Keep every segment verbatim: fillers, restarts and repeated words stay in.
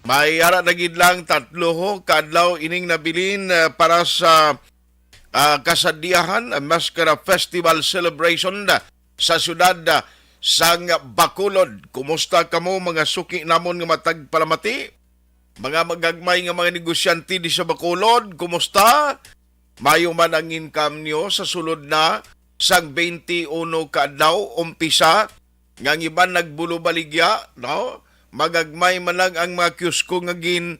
May ara na gid lang tatlo ho ka adlaw ining nabilin, ah, para sa, ah, kasadyahan, ah, Mascara Festival Celebration, ah, sa siyudad, ah, sang Bacolod. Kumusta kamo, mga suki namon nga matag palamati? Mga magagmay nga mga negosyante di sa Bacolod, kumusta? Mayo man ang income nyo sa sulod na sang twenty-one ka adlaw, umpisa nga ang iban nagbulo baligya, no? Magagmay man lang ang mga kiosko nga gin,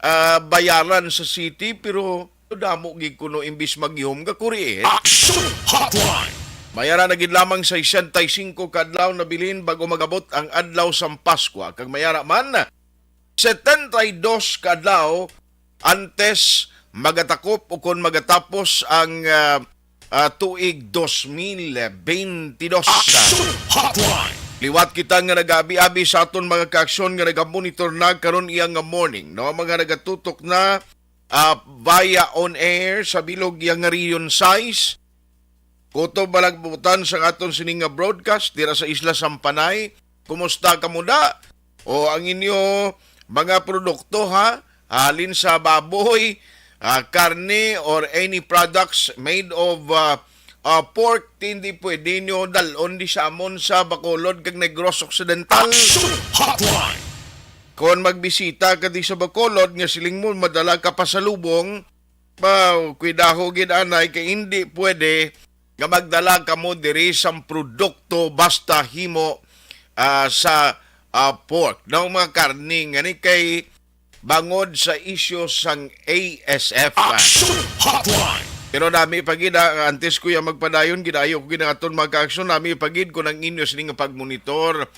ah, bayaran sa city, pero damo gid kuno imbis maghihom nga kuriit. Action Hotline! May ara na gid lamang sesenta y cinco ka adlaw nabilin bago magabot ang adlaw sang Paskwa, kag may ara man setenta y dos ka adlaw antes magatakop o kon magatapos ang, ah, ah, tuig dos mil bentidós. Action Hotline! Liwat kita nga nag-abi-abi sa aton mga kaaksyon nga nagamonitor na karon iya nga morning, no? Mga nagatutok na, ah, via on air sa bilog iya nga Region sais. Kutob malabutan sa aton sini nga broadcast dira sa Isla Sampanay. Kumusta kamo da? O ang inyo mga produkto, ha? Halin sa baboy, ah, karne, or any products made of, ah, ah, pork, hindi pwede nyo dalon di sa amon sa Bacolod kag Negros Occidental. Action Hotline! Kon magbisita ka di sa Bacolod nga siling mo madala ka pasalubong, ba, kuidaho gid anay kay hindi pwede nga magdala kamo diri sang produkto basta himo, ah, sa, ah, pork. Daw mga karne nga ni kay bangod sa isyu sang A S F. Action Hotline! Pero nami pa gid, ah, antes ko ya magpadayon, gid ayo ko gid ang aton mga kaaksyon, nami pa gid kung ang inyo sini nga pagmonitor.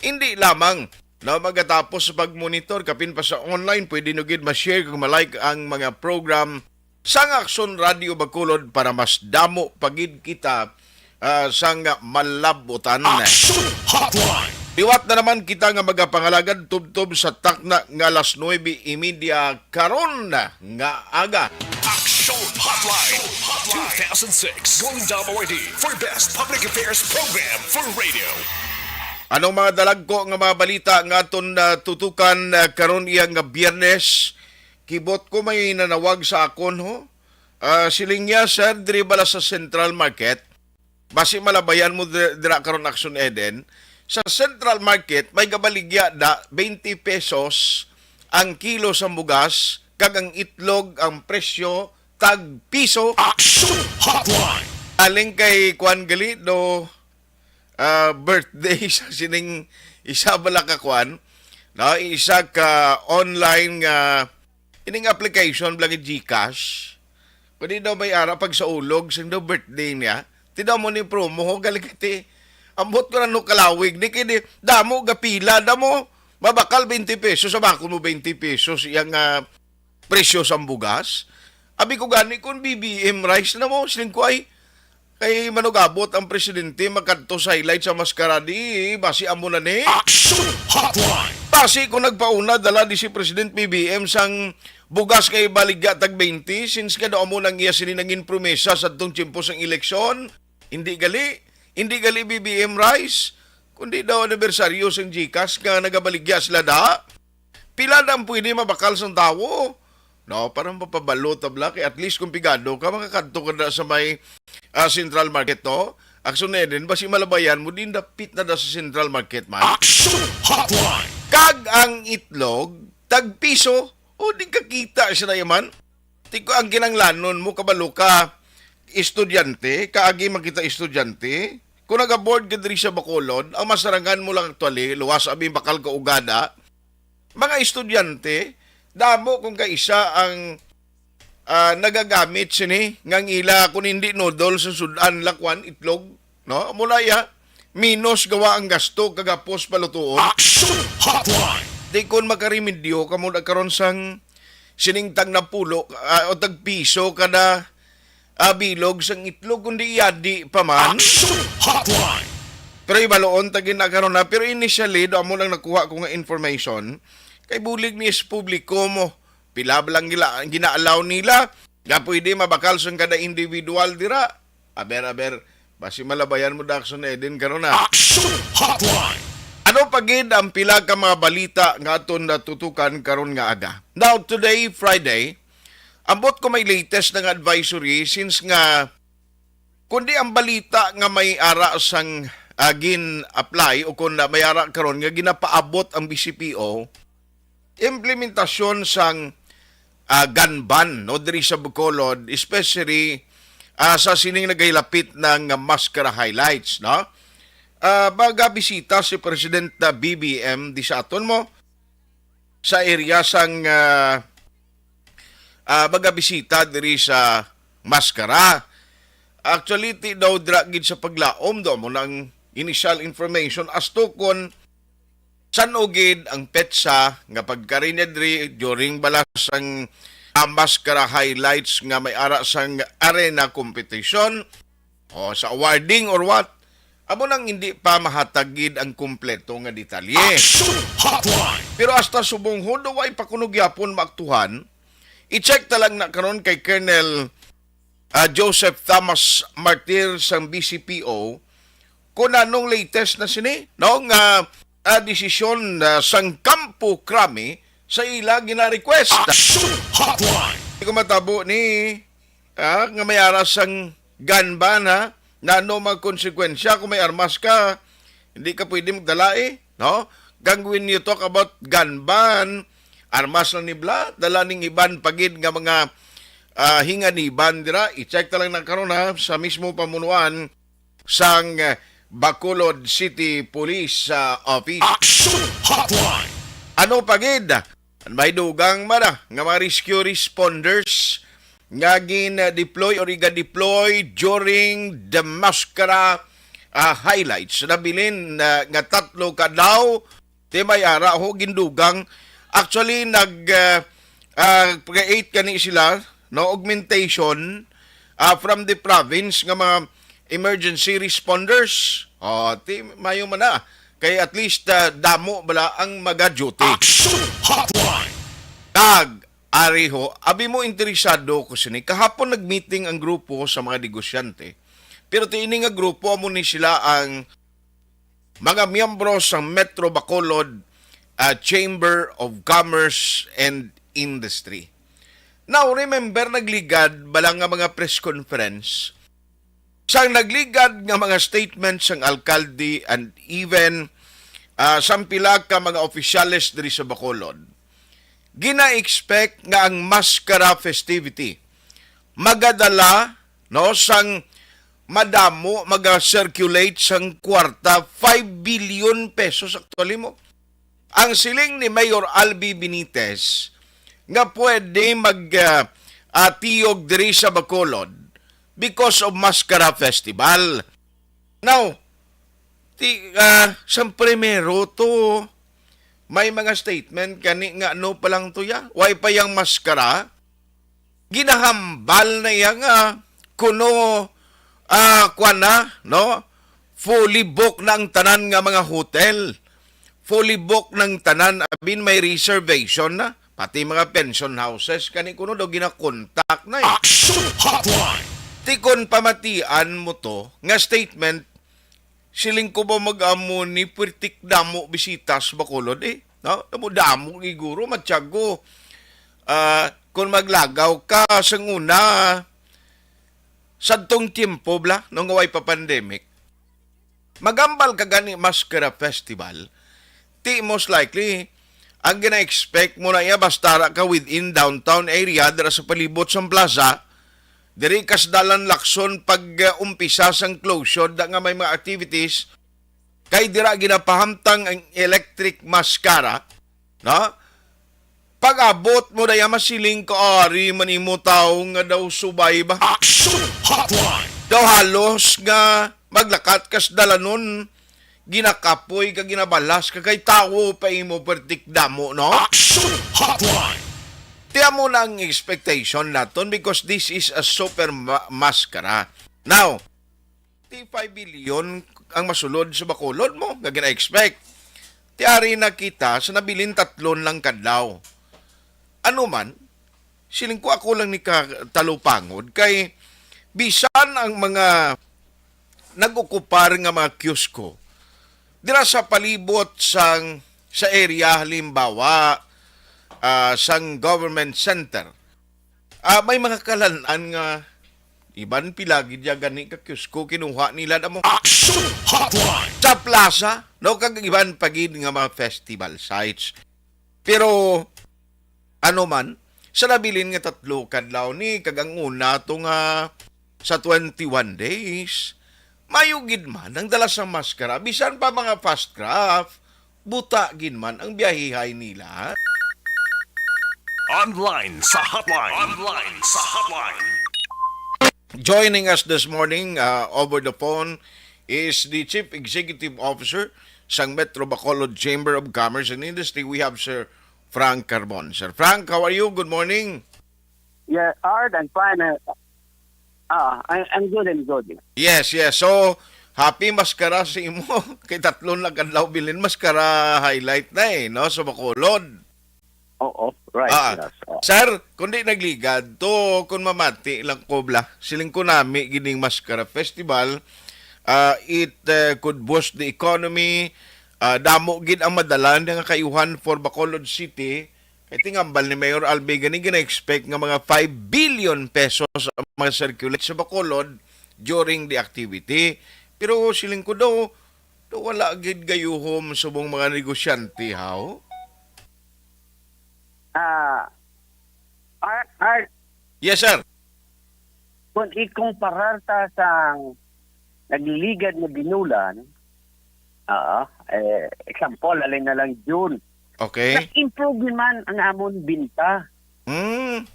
Hindi lamang na magatapos sa pagmonitor, kapin pa sa online, pwede nyo gid ma-share kag ma-like ang mga program sang Aksyon Radio Bacolod para mas damo pa gid kita, ah, sang malabutan. Action Hotline! Liwat na naman kita nga magapangalagad tubtob sa takna nga alas nuebe y media karon nga aga. Action Hotline two thousand six Golden Dome Awardee for Best Public Affairs Program for Radio. Anong mga dalagko nga mga balita nga aton, ah, tutukan, ah, karon iya nga Biyernes? Kibot ko may nanawag sa akon, ho. Ah, siling niya, "Sir, diri bala sa Central Market?" Basi malabayan mo di-, dira karon, Action Eden. Sa Central Market, may gabaligya da, twenty pesos ang kilo sa bugas, kag ang itlog, ang presyo, tag piso. Action Hotline! Aling kay Kwan gali, do, ah, birthday sa sining isa bala ka kwan, no? Isa ka online nga ining application bala nga GCash. Pwede daw may ara pag sa ulog, sing daw birthday niya. Ti daw mo ni promo, ho, galing ti. Ambot ko na no kalawig, ni kini, damo gapila, damo, mabakal twenty pesos, sa bako mo twenty pesos, iyang, ah, presyo sang bugas. Abi ko gani kung B B M rice na mo, siling ko ay, kay manugabot ang presidente makadto sa highlight sa Mascara di, basi amo na ni. Action Hotline! Basi kung nagpauna dala di si President B B M sang bugas kay baligya tag twenty, since nga daw amo nang iya sini nangin promesa sa tong tiyempo sang eleksyon, hindi gali, hindi gali B B M rice, kundi daw anibersaryo sang GCash nga nagabaligya sila da. Pila na ang pwede mabakal sang tawo? No, para mapabalo ta bala, kay at least kung pigado ka, makakadto ka na sa may, ah, Central Market, no? Action na din, basi malabayan mo, din dapit na da sa Central Market man. Action Hotline! Kag ang itlog, tag piso, o di kakita siya na yaman. Ti ko ang kinanglanon mo, kabalo ka, estudyante, kaagi makita estudyante, kung nag-aboard ka diri sa Bacolod, ang masarangan mo lang actually, luwas abi bakal ka ugada, mga estudyante, damo kung kaisa ang, ah, nagagamit sini nga ang ila kung hindi noodles ang sudan, lakwan, itlog, no? Mula iya, minus gawa ang gasto kagapos palutuon. Action Hotline! Di kon makaremedyo kamo na karon sang sining tag napulo, ah, o tag piso kada, ah, bilog sang itlog, kundi yadi pa man. Action Hotline! Pero ibaloon ta gid na karon na. Pero initially, do amo lang nakuha ko nga information. Kay bulig ni sa publiko mo, pila ba lang gila, gina-allow nila nga pwede mabakal sang kada individual dira. Aber, aber, basi malabayan mo, Daxon Eden, karon na. Action Hotline! Ano pa gid ang pila ka mga balita nga aton natutukan karon nga aga? Now, today, Friday, ambot ko may latest nga advisory since nga kundi ang balita nga may ara sang, ah, gin-apply o kung na may ara karon nga ginapaabot ang B C P O, implementasyon sang, ah, gun ban, no, diri sa Bacolod, especially, ah, sa sining nagahilapit na nga maskara highlights, no? Ah, magabisita si President na B B M di sa aton mo sa area sang, ah, ah, magabisita diri sa maskara. Actually, ti daw dira gid sa paglaom do mo nang initial information as to kon san-o gid ang petsa nga pagkari niya diri during bala sang, ah, maskara highlights nga may ara sang arena competition o sa awarding or what. Amo nang hindi pa mahatag gid ang kumpleto nga detalye. Action Hotline! Pero hasta subong hudo way pa kuno gyapon maaktuhan, i-check ta lang na karon kay Colonel, ah, Joseph Thomas Martir sang B C P O kung anong latest na sini, no, nga, ah, desisyon, ah, sang Kampo Krami sa ila gina-request. Action Hotline! Di ko matabo ni, ah, nga may ara sang gun ban, ha? Na ano mga konsekwensya kung may armas ka? Hindi ka pwede magdala, eh, no? Kag when you talk about gun ban, armas lang ni bla, dala ning iban pagid nga mga, ah, hinganiban dira. I-check ta lang na karon, ha, sa mismo pamunuan sang, eh, Bacolod City Police, ah, Office. Action Hotline! Ano pa gid? May dugang man, ah, nga mga rescue responders nga gin-deploy or iga-deploy during the maskara, ah, highlights. Nabilin, ah, nga tatlo ka daw, ti may ara ho, gindugang. Actually, nag, ah, ah, create kani sila, no, augmentation, ah, from the province nga mga emergency responders. Oh, ti mayo man na. Kay at least, ah, damo bala ang maga-duty. Action Hotline! Tag, ari ho, abi mo interesado ko sini. Kahapon nag-meeting ang grupo sa mga negosyante. Pero ti ini nga grupo, amo ni sila ang mga miyembro sa Metro Bacolod, ah, Chamber of Commerce and Industry. Now, remember, nagligad bala nga mga press conference sang nagligad nga mga statement sang alkalde and even, ah, sang pila ka mga opisyales diri sa Bacolod. Gina-expect nga ang maskara festivity magadala, no, sang madamo, maga-circulate sang kwarta, five billion pesos actually mo. Ang siling ni Mayor Albi Benitez nga pwede mag, ah, ah, tiyog diri sa Bacolod because of Maskara Festival. Now, ti, ah, sa primero to, may mga statement kani nga ano pa lang to ya, way pa yang maskara, ginahambal na iya nga kuno, ah, kwan na, no? Fully booked na ang tanan nga mga hotel. Fully booked na ang tanan, abin may reservation na. Pati mga pension houses, kani kuno daw ginakontak na eh. Action Hotline! Ti kon pamatian mo to, nga statement, siling ko ba mag-amo ni pwertik damo bisita sa Bacolod eh. No? Damo-damo giguro, matyago. Ah, kung maglagaw ka sa una, sadtong tiempo bla, nung way pa pandemic, magambal ka gani maskara festival, ti most likely, ang gina-expect mo na iya basta ra ka within downtown area, dira sa palibot sang plaza, diri ka sa dalan Lacson pag, uh, umpisa sang closure da nga may mga activities, kay dira ginapahamtang ang electric maskara, no? Pag-abot mo daya masiling ka ari man imo tawo nga daw subay ba? Action Hotline! Daw halos nga maglakat kas dalanon, ginakapoy ka, ginabalas ka kay tawo pa imo pertik damo, no? Action Hotline! Tiya mo na ang expectation naton because this is a super ma- maskara. Now, ti five billion ang masulod sa Bacolod mo nga gina-expect. Ti ari na kita sa nabilin tatlon lang kadlaw. Ano man, siling ko ako lang ni ka talupangod kay bisan ang mga nag-okupar nga mga kiosko, Dira sa palibot sang, sa area, halimbawa, ah, sang government center, ah, may mga kalan-an nga iban pila gid ya gani ka kiosco kinuha nila na mo Action Hotline! Sa plaza, no, kag iban pa gid nga mga festival sites. Pero ano man, sa nabilin nga tatlo ka adlaw ni, kag ang una to nga sa twenty-one days, mayo gid man ang dala sang maskara, bisan pa mga fast craft, buta gid man ang biyahihay nila. Online sa hotline. Online sa hotline. Joining us this morning, uh, over the phone is the Chief Executive Officer sang Metro Bacolod Chamber of Commerce and Industry. We have Sir Frank Carbon. Sir Frank, how are you? Good morning. Yeah, Art, I'm fine. Uh, ah, I, I'm good, I'm good. Yes, yes. So, happy maskara sa imo. Kay tatlo na kadlaw bilin maskara highlight na eh, no? Sa Bacolod. Oo, right. Ah, yes. Oh. Sir, kundi nagligad to, kung mamati lang ko bla, siling ko nami gining Maskara Festival, ah, it uh, could boost the economy. Ah, damo gid ang madala nga kayuhan for Bacolod City. Kay tingambal ni Mayor Albi gani gina-expect nga mga five billion pesos ang mga circulate sa Bacolod during the activity. Pero siling ko daw, daw wala gid gayuhom subong mga negosyante, haw? Ah, Ar-, Ar-, Yes, sir. Kung ikumparar ta sang nagligad nga binulan, ah, eh, example, alin na lang June. Okay. Nag-improve man ang amon binta. Hmm.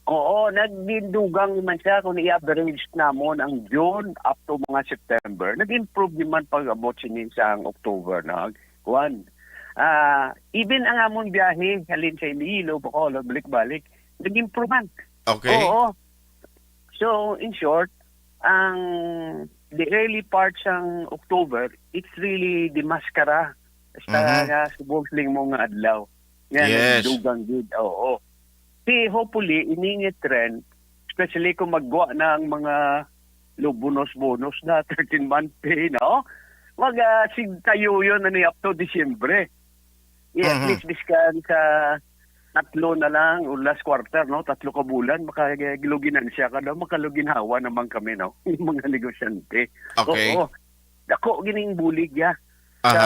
Oo, nagdugang man siya kung i-average namon ang June up to mga September. Nag-improve man pag-abot sini sa ang October na kuan. Ah, even ang amon biyahe halin sa Iloilo, Bacolod, balik-balik, nag-improve man. Okay. Oo. So, in short, ang the early part sang October, it's really the maskara. Basta Mhm. nga subong mo nga adlaw. Nga Yes. nagdugang gid. Oo. Si hopefully, ini nga trend, especially kung magwa na ang mga lo bonus-bonus na thirteen month pay, no? Mag, ah, sig tayo yun, ano, up to Disyembre. Yeah, at Mhm. least biskan sa tatlo na lang o last quarter, no? Tatlo ka bulan, makaluginan siya ka daw, makaluginhawa naman kami, no? Yung mga negosyante. Okay. Oo. Dako gining bulig ya Aha. sa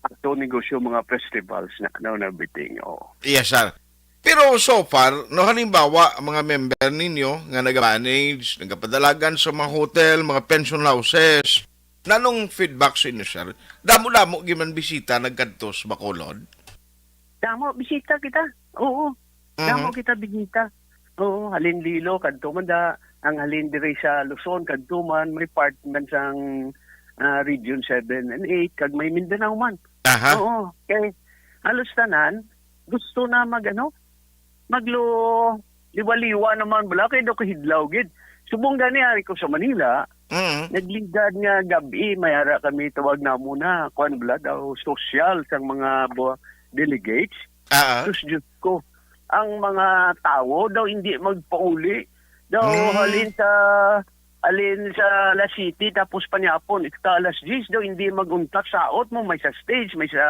ato negosyo, mga festivals na, no, na biting, oo. Yes, sir. Pero so far, no, halimbawa, ang mga member ninyo nga nag-manage, nagapadalagan sa mga hotel, mga pension houses, nanong feedback sa inyo, sir? Damo-damo gyud man bisita nagkadto sa Bacolod? Damo bisita kita. Oo. Damo Mhm. kita bisita. Oo, halin Iloilo, kadto man da, ang halin diri sa Luzon, kadto man, may part man sang, ah, Region seven and eight, kag may Mindanao man. Aha. Oo, kay halos tanan, gusto na mag, ano, maglo-, liwa-liwa naman bala, kay daw kahidlaw gid. Subong gani, ari ko sa Manila, Mm. nagligad nga gab-i, may ara kami, tawag na muna, kuan bala daw, social sang mga bu-, delegates. Ah. Sus, Diyos ko, ang mga tawo daw hindi magpauli. Daw Mm. halin sa, halin sa alas siyete, tapos panyapon, ita alas diyes daw hindi mag-untat, saot mo, may sa stage, may sa,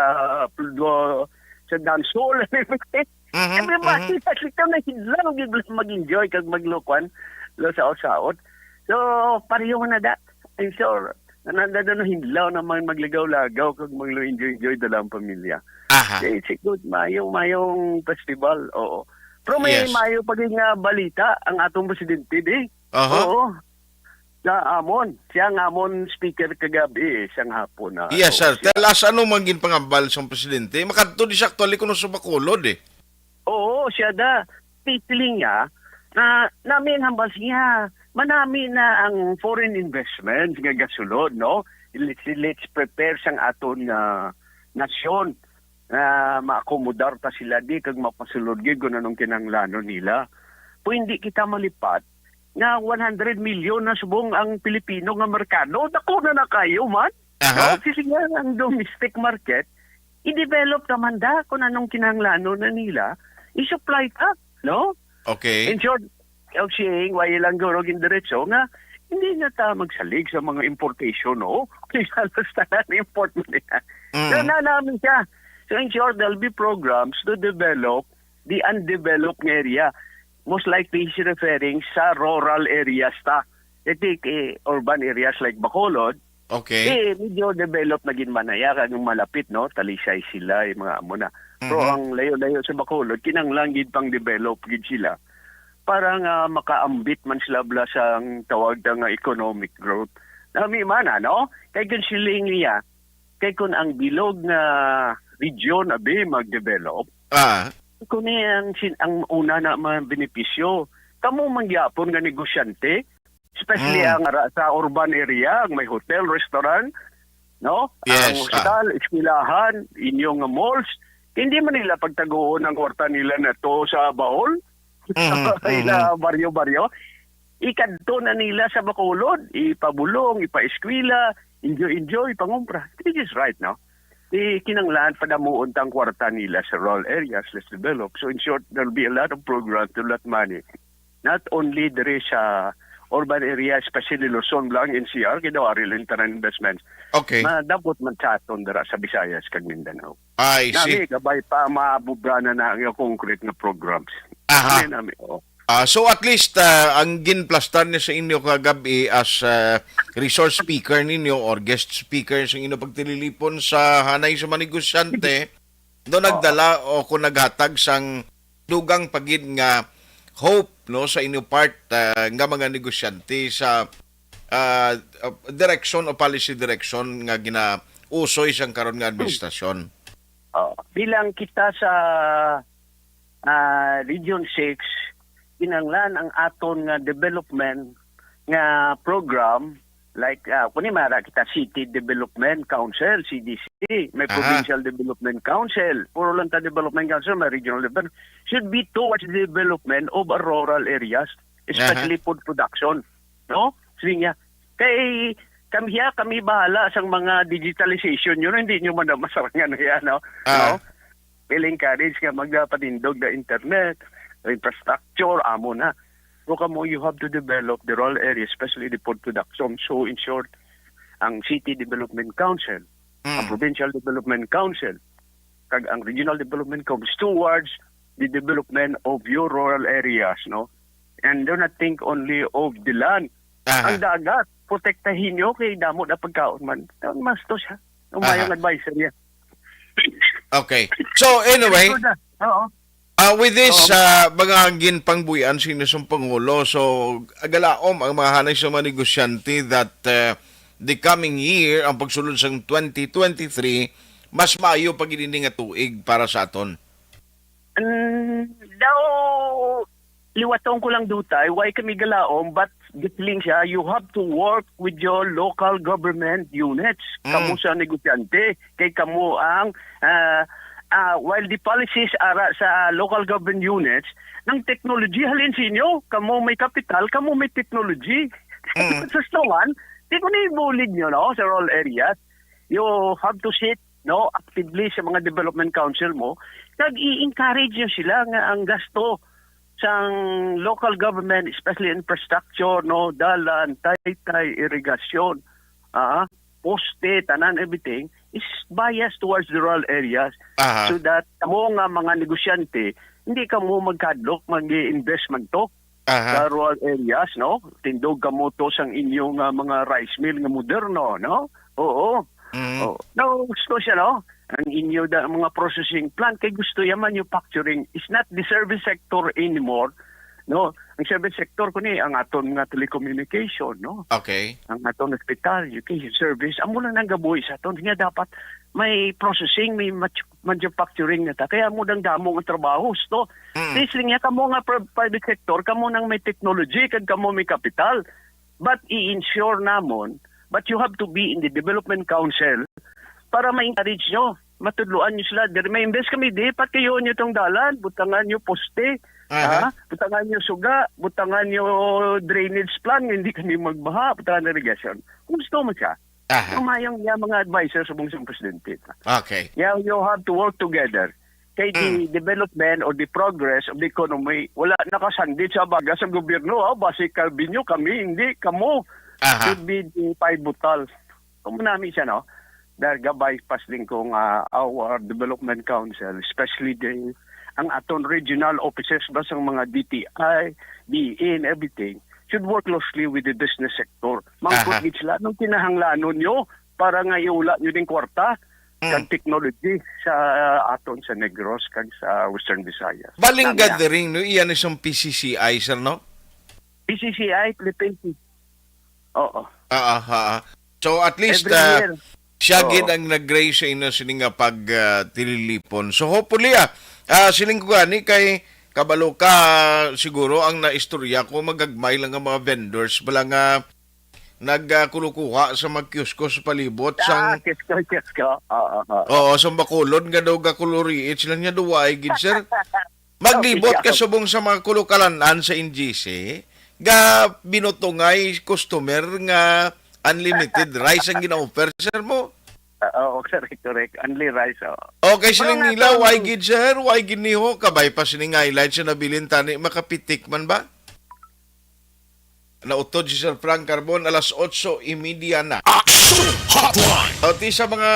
uh, sa dance hall. Mhm, Everybody, mhm. At least na hidlaw, gid lang mag-enjoy kag maglukuan, lo saot-saot. So, pareho na da. I'm sure, nananda na hidlaw naman maglagaw-lagaw kag maglo-enjoy-enjoy dala ang pamilya. Aha. Eh, it's a good, mayong, mayong festival, oo. Pero may Yes. mayo pa gid nga balita ang atong presidente, di? Aha. Oo. Sa amon, siya ang amon speaker kagabi, eh, siyang hapon na. Yes, Oo, sir. siya. Tell us, ano man ginpangambal sa presidente? Makadto di siya actually kuno sa Bacolod, eh. Oo, siya da. Titiling niya, na, nami ang hambal siya. Manami na ang foreign investment nga gasulod, no? Let's, let's prepare sang aton nga nasyon. Ah, maakomodar ta sila di kag mapasulod gid kung anong kinahanglanon nila. Kung hindi kita malipat, nga one hundred million na subong ang Pilipino nga merkado, dako na na kayo man. Aha. No? Kasi nga ang domestic market, i-develop naman da kung anong kinahanglanon na nila, i-supply ta, no? Okay. In short, L C A, wala lang guro gindiretso nga Hindi na ta magsalig sa mga importation, no? Kaya halos tanan import mo niya. Mm. So, na namin siya. So, in short, there'll be programs to develop the undeveloped nga area. Most likely, he's referring sa rural areas ta. Iti, eh, urban areas like Bacolod, Okay. Eh, medyo developed na gid man iya, kag ang malapit, no, Talisay, Silay, mga amo na. Pero Mhm. ang layo-layo sa Bacolod, kinahanglan gid pang develop gid sila para nga makaambit man sila bala sang tawag ta nga economic growth. Nami man, ano? Kay kung siling niya, kay kung ang bilog nga region abi mag-develop, Ah. kung ni ang sin-, ang una na mga benepisyo, kamo man gyapon nga negosyante, especially Ah. ang ara sa urban area, ang may hotel, restaurant, no? Yes, Ang ah. hospital, eskwelahan, inyong malls, hindi man nila pagtaguon ang kwarta nila na to sa Bohol. Mhm, Ila mhm. baryo-baryo. Ikadto na nila sa Bacolod, ipabulong, ipaeskwela, enjoy-enjoy, pangumpra. This is right, no? Di kinanglan padamuon tang kwarta nila sa rural areas, less developed. So in short, there'll be a lot of programs to lot money. Not only diri sa urban area, especially Luzon lang, N C R, kay daw ari lang tanan investments. Okay. Madabot man sa aton dira sa Visayas kag Mindanao. I see. Nami, kabay pa, maabubra na na ang concrete nga programs. Aha. Ano nami, oh. Ah, so at least, ah, ang ginplastar niya sa inyo kagab-i as, ah, resource speaker ninyo or guest speaker sa inyo pagtililipon sa hanay sa mga negosyante, no, Oo. nagdala o kung naghatag sang dugang pa gid nga hope, no, sa inyo part, ah, nga mga negosyante sa, ah, ah, direction o policy direction nga ginausoy sang karon nga administrasyon? Oh, bilang kita sa, ah, Region six, kinahanglan ang aton nga development nga program, like, ah, kuni mara kita City Development Council, C D C, may Aha. Provincial Development Council, puro lang ta Development Council, may Regional Development, should be towards the development of our rural areas, especially Aha. food production. No? Sige niya. Kay kami, ya, kami bahala sang mga digitalization, yun, hindi nyo man na masarangan na yan, no? Ah. No? Will encourage nga magpatindog na internet, infrastructure, amo na. So kamo, you have to develop the rural area, especially the food production. So in short, ang City Development Council, ang Mm. Provincial Development Council, kag ang Regional Development Council towards the development of your rural areas, no? And do not think only of the land. Aha. Ang dagat, protektahin nyo kay damo na pagkaon man. Mas to siya. Ang Aha. mayong advisory niya. Okay. So, anyway, Good na. Oo. ah, with this, Oo. ah, mga ginpangbuy-an sa inyo sang Pangulo, so, agalaom ang mga hanay sa mga negosyante that, ah, the coming year, ang pagsulod sang twenty twenty-three, mas maayo pa gid ini nga tuig para sa aton. Mm, daw, liwaton ko lang, Dutay, why kami galaom, but gisiling siya, you have to work with your local government units. Mm. Kamo sa negosyante, kay kamo ang, ah, ah, while the policies ara sa local government units, ang technology halin sa inyo, kamo may kapital, kamo may technology. Mm. Sa tuwan, di ko na ibulig nyo, no, sa rural areas. You have to sit, no, actively sa mga development council mo, kag i-encourage nyo sila nga ang gasto sang local government, especially infrastructure, no, dalan, taytay, irigasyon, ah, poste, tanan, everything, is biased towards the rural areas Aha. so that kamo nga mga negosyante, hindi kamo magkadlok, mag-investment to Aha. sa rural areas, no? Tindog kamo to sang inyo nga mga rice mill nga moderno, no? Oo. Mm. Oh. No, gusto siya, no? Ang inyo da, mga processing plant, kay gusto ya manufacturing. Is not the service sector anymore, no? Ang service sector ko ni ang aton nga telecommunication, no? Okay. Ang aton hospital, education service, amo lang nang gabuhi sa aton. Nga dapat may processing, may matu-, manufacturing na ta. Kaya mo nang damo nga trabaho, no? Mm. Please, niya kamo nga pri-, private sector, kamo nang may technology, kag kamo may kapital. But i-ensure namon, but you have to be in the development council para ma-encourage nyo. Matudloan nyo sila. Diri may invest kami, di, patayon nyo tong dalan, butangan nyo poste, Aha. ha? Butangan nyo suga, butangan nyo drainage plan, hindi kami magbaha, butangan irrigation. Kung gusto mo siya, Aha. Ang mayong niya mga advisor sa bungsong presidente. Okay. Yeah, you have to work together. Kay the Mm. development or the progress of the economy, wala nakasandit sa baga sa gobyerno, ah, basi kami nyo, kami, hindi, kamo Aha. should be the pivotal. Kamo nami siya, no? Dahil gabay, pasling ko nga our development council, especially the, ang aton regional offices ba sa mga D T I, D E and everything, should work closely with the business sector. Mangkot Aha. gid sila, anong kinahanglanon nyo para nga iula nyo ding kwarta Mm. kag technology sa aton sa Negros kag sa Western Visayas? Baling Nami na. gathering, no? Iyan isang P C C I, sir, no? P C C I, Philippine P-, oo. Ah, ah, ah, ah. So, at least, Every ah, year. siya Oo. gid ang nag-raise sa inyo sini nga pag, ah, tililipon. So, hopefully, ah, ah, siling ko gani kay kabalo ka, siguro ang naistorya ko, magagmay lang ang mga vendors, bala nga nagakulukuha sa mga kiosko sa palibot Ah, sang kisko, kisko. Oo, oo. Oo, sa Bacolod nga daw gakuluriit sila niya, duwa ay gid, sir. Maglibot Okay, ka ako. subong sa mga kulukalan-an sa N G C, ga binutungay customer nga unlimited rice ang gina-offer, sir, mo. Ah, oo, correct, correct. Only rice, oo. Okay, Pero siling nga nila, itong why gid, sir? Why gid niho? Kabay pa sining highlight sa nabilin tani, makapitik man ba? Nautod si Sir Frank Carbon, alas otso y media na. Action Hotline! O, ti sa mga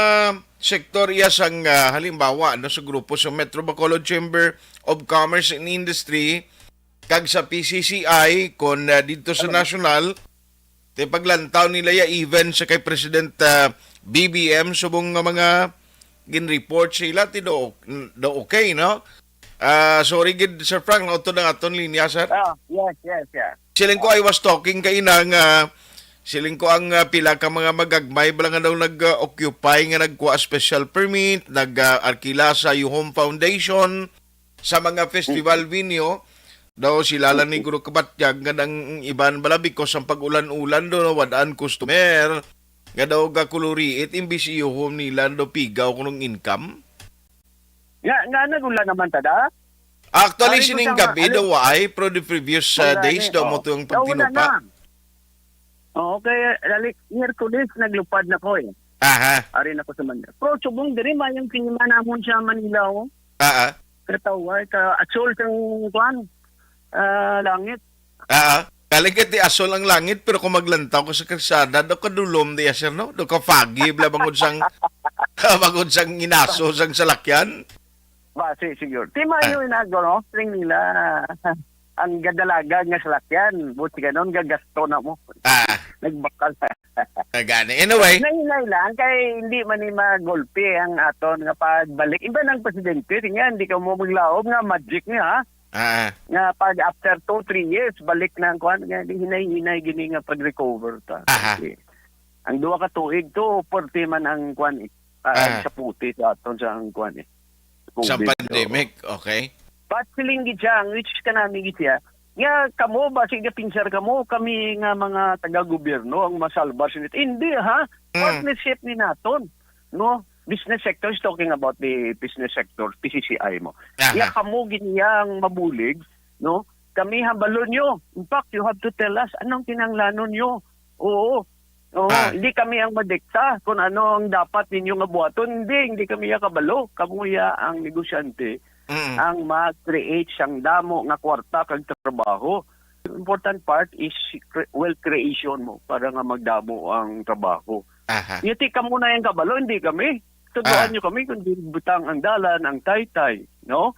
sektor iya sang, ah, halimbawa, no, sa grupo sa Metro Bacolod Chamber of Commerce and Industry, kag sa P C C I, kon, ah, didto sa Ano? national, ti paglantaw nila ya even sa kay President, ah, B B M, subong nga mga gin-report sa ila, ti do, do okay, no? Ah, sorry gid, Sir Frank, nautod ang aton linya, sir. Ah, yes, yes, yes. Siling ko, I was talking kaina nga, siling ko ang, ah, pila ka mga magagmay bala nga daw nag-occupy nga nagkuha special permit, nag-arkila sa You Home Foundation, sa mga festival Mm. venue, daw sila lang ni Mm. Guro Kabatyag nga ang iban bala because ang pag-ulan-ulan daw, wad-an customer, nga daw gakuluriit, imbis i-You Home nila daw pigaw kunong income. Nga, nga nagula naman ta da? Actually, Ari ko sining sa gabi ano, daw ay, pero the previous, uh, wala days ni, daw oh. mo to yung Daw wala pagtinupa. na. Oo, kay, dali, Miyerkules, naglupad na ko eh. Aha. Ari na ko sa Manila. Pero subong diri, mayang klima namon sa Manila, oh. Ah, ah. Katawa, ka, asul kang, kwan, ah, langit. Ah, ah. Kaligit di asul ang langit, pero kung maglantaw ko sa kalsada, daw kadulom di, sir, no? Daw ka foggy, bala bangod sang, bangod sang inaso, sang salakyan. Basi, siguro. Ti mayo Ah. ina, no? Ring nila, ang gadalagan nga salakyan. Buti ka nun, gagasto na mo. Ah. Nagbakal. Ah, gani. Anyway. Nahinay lang, kay hindi man ni magulpi ang aton nga pagbalik. Iba ng presidente, nga hindi ka mo maglaom nga magic niya, ha? Ah. Nga pag after two, three years, balik na ang kwan. Nga, di hinay-hinay gini nga pag-recover ta. Aha. Kasi ang duha ka tuig to, forty man ang kwan eh. Ah, Ah. sa puti sa aton sa ang kwan eh. Sa COVID, pandemic, oo. Okay. But siling gid siya, ang which kanami gid siya, nga kamo, basi gapinsar kamo, kami nga mga taga-gobyerno ang masalbar sa init. Hindi, ha? Mm. Partnership ni naton, no? Business sector is talking about the business sector, P C C I mo. Aha. Nga kamo gid niya ang mabulig, no? Kami hambalon nyo. In fact, you have to tell us anong kinahanglanon nyo. Oo. Oo, Ah. hindi kami ang madikta kung ano ang dapat ninyo nga buhaton. Hindi, hindi kami ya kabalo. Kamo ya ang negosyante, Mm. ang mag-create sang damo nga kwarta kag trabaho. Important part is cre-, wealth creation mo para nga magdamo ang trabaho. Aha. Yati kamo na yung kabalo, hindi kami. Tuduan Ah. nyo kami kung di butang ang dalan, ang taytay, no?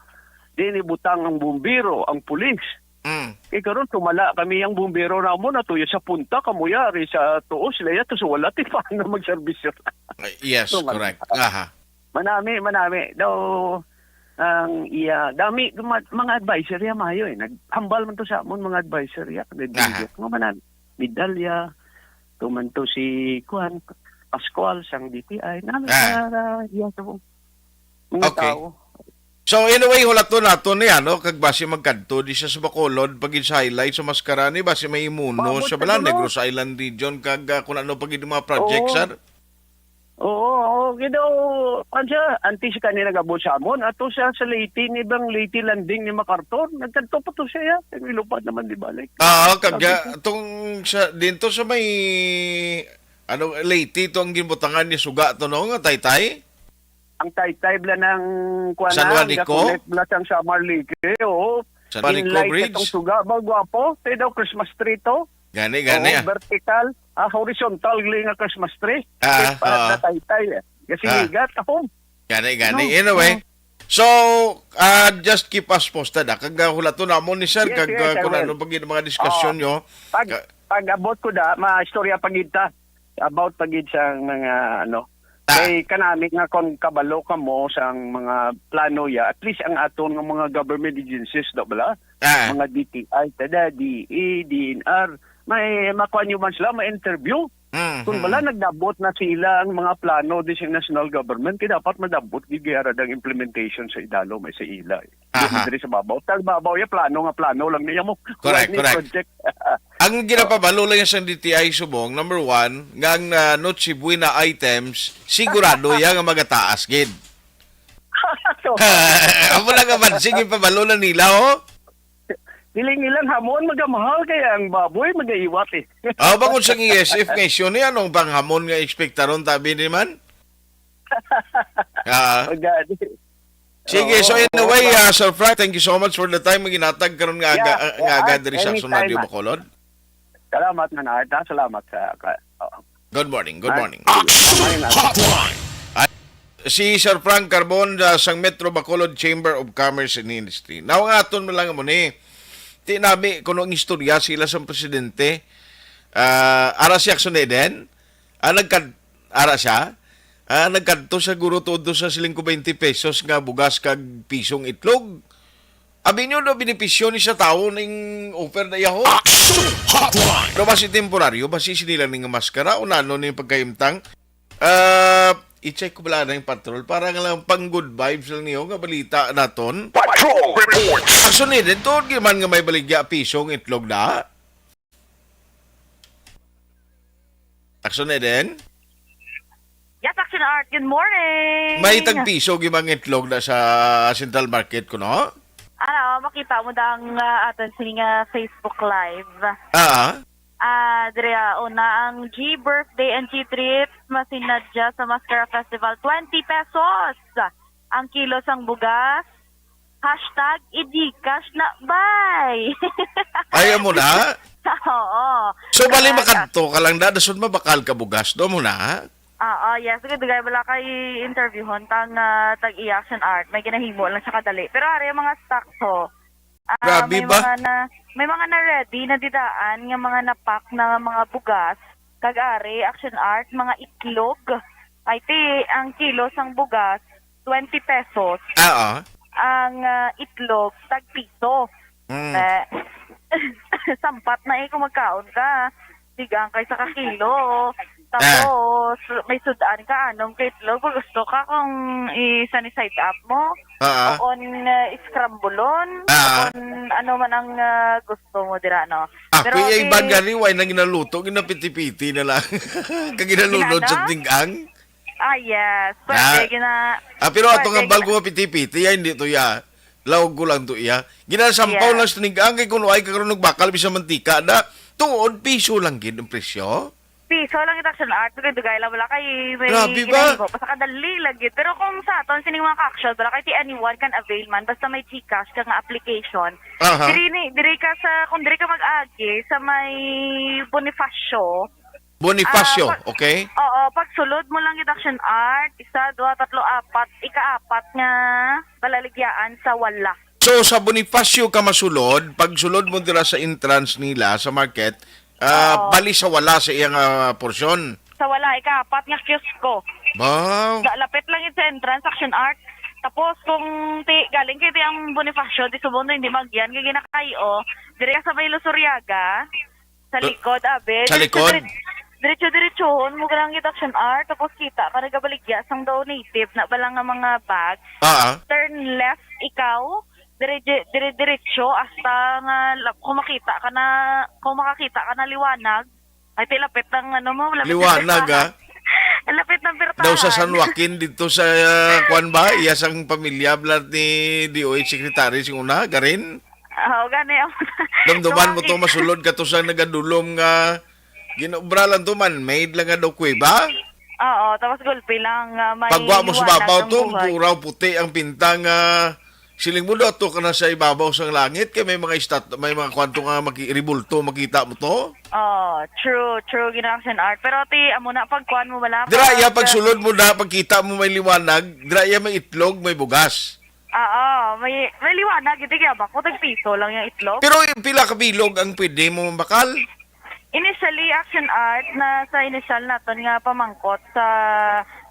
Di ni butang ang bumbiro, ang pulis. Mm. Kay karon, tumala kami ang bumbero namon, natuyo sa punta, kamo yari sa tuo, sila yato sa wala, ti paano magserbisyo? Ay, yes, So, man-, correct. Aha. Manami, manami. Daw, ang iya, dami, ma-, mga advisory, ah, mayo eh. Naghambal man to sa amon, mga advisory, ah. May Aha. Mga manami. Medalya, tuman to si, kuan, Pascual, sang D T I. Nami Ah. sa, iya, sa mga Okay. tao. So, anyway, hulaton nato ni, ano, kag basi magkadto di siya sa Bacolod, pag sa highlight sa Mascarani, basi may imuno Maabot sa ka bala, dulo. Negros Island region, kag, ah, kung ano pag mga project, Oo. sir? Oo, oo, gid daw, kuwan siya, antes siya kanina nag-abot sa amon, ato siya sa Leyte, ni bang Leyte landing ni MacArthur, nagkadto pa to siya, ya. Kay may lupad naman di balik. Ah, kag, Sabi ah, ko. tong sa, dinto sa may, ano, Leyte, to ang ginbutangan ni Suga to, no, nga taytay? Ang taytay bala ng, kuwan San na, ang Juanico? Gakulit bala sang Samar Leyte, oo. San Juanico Inlay Bridge? Katong suga ba, gwapo? Tayo daw Christmas tree to. Gani, gani, Oo, ah. Vertical. Ah, horizontal gali nga Christmas tree. Ah, Kay para ah. Sa taytay, eh. Kasi Ah. Higat, ahom. Gani, gani. No? Anyway, Oh. So, ah, just keep us posted, ah. Kag, ah, hulaton namon ni sir, Yes, kag, yes, ah, I kung will. ano pa gid mga diskusyon Oh. nyo. Pag, Ka- pag abot ko da, ma-istorya pa gid ta. About pa gid sa mga, ano, Ah. kay kanami nga kung kabalo ka mo sa mga plano ya, at least ang aton nga mga government agencies, da bala? Ah. Mga D T I, tada, D E, D N R, may makuha nyo man sila, may interview. Mm, Kung mm. bala nagdabot na sila ang mga plano di sa national government, kaya dapat madabot gid kaya ang implementation sa idalo may sa ila. Eh. Aha. Hindi sa babaw. Sa babaw, ya plano nga plano lang niya mo. Correct, Wala ni correct. Project. Ang ginapabalo lang sa D T I subong, number one, nga ang, ah, Noche Buena items, sigurado ya nga magataas gid. So, Amo na nga man, sige, pabalo na nila, oh. Piling ilang hamon, magamahal, kaya ang baboy, magaiwat eh. Ah, bangod sa E S F nga isyu ni, anong panghamon nga ekspektaron, tabi ni man? Ah. Sige, so anyway, ah, Sir Frank, thank you so much for the time nga ginatag karon nga aga, Yeah, ah, nga aga yeah, diri sa Action anytime, Radio ah. Bacolod. Salamat, Manay. Salamat sa ka-, oh. Good morning, good Ay. morning. Action Hotline. At si Sir Frank Carbon, ah, sang Metro Bacolod Chamber of Commerce and Industry. Nawangaton mo lang mo ni, ti nami kuno ang istorya sila sa presidente. Ah, ara si Action Eden. Ah, nagkad-, ara siya. Ah, nagkadto sa guro todo sa siling ko twenty pesos nga bugas kag pisong itlog. Abi nyo daw benepisyo ni sa tawo ning offer na iyaho? Action Hotline! Pero basi temporaryo, basi sinilang ning maskara o nano ning pagkaimtang? Ah, i-check ko bala na yung patrol para nga lang pang good vibes lang niyo nga balita naton. Patrol Report! Action ni, dito man nga may baligya pisong itlog na. Action Eden? Yes, Action Art. Good morning. May tagpiso gimang itlog na sa Central Market ko, no? Ano, makita mo dang, ah, aton sini nga Facebook Live. Ah. Ah, dire, ah, una ang G birthday and G trips, masinadya sa Mascara Festival, twenty pesos ang kilo sang bugas. Hashtag i-Gcash na, bay. Ay, amo na? Oo. So, bali, Ah, makadto ka lang, da, dasod mabakal ka bugas, do mo na? Oo, yes. Sige, dugay wala kay interviewhon, tang, ah, tag i-Action Art. May ginahimo lang siya kadali. Pero ari ang mga stocks, ho. Ah, Grabe may ba? mga na, may mga na-ready, na didaan, nga mga napak na mga bugas. Kag ari, Action Art, mga itlog. Ay, ti, ang kilo sang bugas, twenty pesos. Ah, ah. Ang, ah, itlog, tag piso. Mm. Eh, sampat na eh kung magkaon ka. Sigang kay sa kakilo. Ah. Tapos, may sudan ka, anong ka itlog. Kung gusto ka, kung i-sunny side up mo, Ah, ah. o on, uh, scramble-on, Ah. o on, ano man ang, uh, gusto mo dira, no? Ah, Pero kuya, di iban gani, way na ginaluto, ginapiti-piti na lang. Kag ginalunod sa Ginano? Ting-ang. Ah, yes. Pwede, Ah. gina-, Ah, pero ato pwede, nga bal gina- ko nga piti-piti, ay, hindi to, ya. Lawag ko lang to, iya. Ginasampaw Yes. lang sa ting-ang, kay kuno ay karon nagbakal, bisan mantika na. Tuod, piso lang gid ang presyo. Piso lang it Action Art, dugay-dugay lang, wala kay may Grabe ba? ginahimo. Basta kadali lagi. Pero kung sa aton, sining mga ka-action, wala kay ti anyone can avail man. Basta may GCash ka nga application. Aha. Diri ni, diri ka sa, kung diri ka mag-agi, sa may Bonifacio. Bonifacio, Ah, pag, okay? Oo, pag sulod mo lang it Action Art, isa, dua, tatlo, apat, ika-apat nga balaligyaan sa wala. So, sa Bonifacio ka masulod, pag sulod mo dira sa entrance nila sa market, ah, Oo. bali sa wala sa iyang, ah, porsyon. Sa wala, ika-apat nga kiosko. Wow. Da-, lapit lang yun sa entrance, Action Art. Tapos, kung ti-, galing kayo ti ang Bonifacio, di subong na hindi magyan, kaya ginakayo, dire ka sa may Lusuriaga, sa Eh, likod, abi. sa Diretso, likod? dire-, diretso-diretsohon mo lang it Action Art, tapos kita ka nagabaligya sang daw native na bala nga mga bag. Ah, ah. Turn left ikaw, dire-, dire-, diretso hasta nga la-, kung makita ka na, kung makakita ka na liwanag. Ay, ti, lapit ng ano mo, lapit ng Liwanag, birtahan. ah. Lapit ng birtahan. Daw sa San Joaquin dito sa, ah, kwan ba? Iya sang pamilya, blood ni D O H Secretary sing una, Garin? Oo, gani. Damdaman mo to, Joaquin. Masulod ka to sa nagadulom nga ginobra lang to, man-made lang nga daw kuweba. Oo, tapos gulpi lang, ah, may Pagwa mo sa liwanag babaw ang to, buhay. Puraw puti ang pinta nga siling mo daw to ka na sa ibabaw sang langit kay may mga istat-, may mga kwanto nga maki-, rebulto, makita mo to? Oh, true, true, gina-action art. Pero ti, amo na, pagkuan mo wala Dira pa, iya pag pagsulod mo na, pagkita mo may liwanag, dira iya may itlog, may bugas. Oo, may, may liwanag, hindi kaya ba? Kung tagpiso lang yung itlog. Pero pila ka bilog ang pwede mo mabakal? Initially, action art na sa initial naton nga pamangkot sa,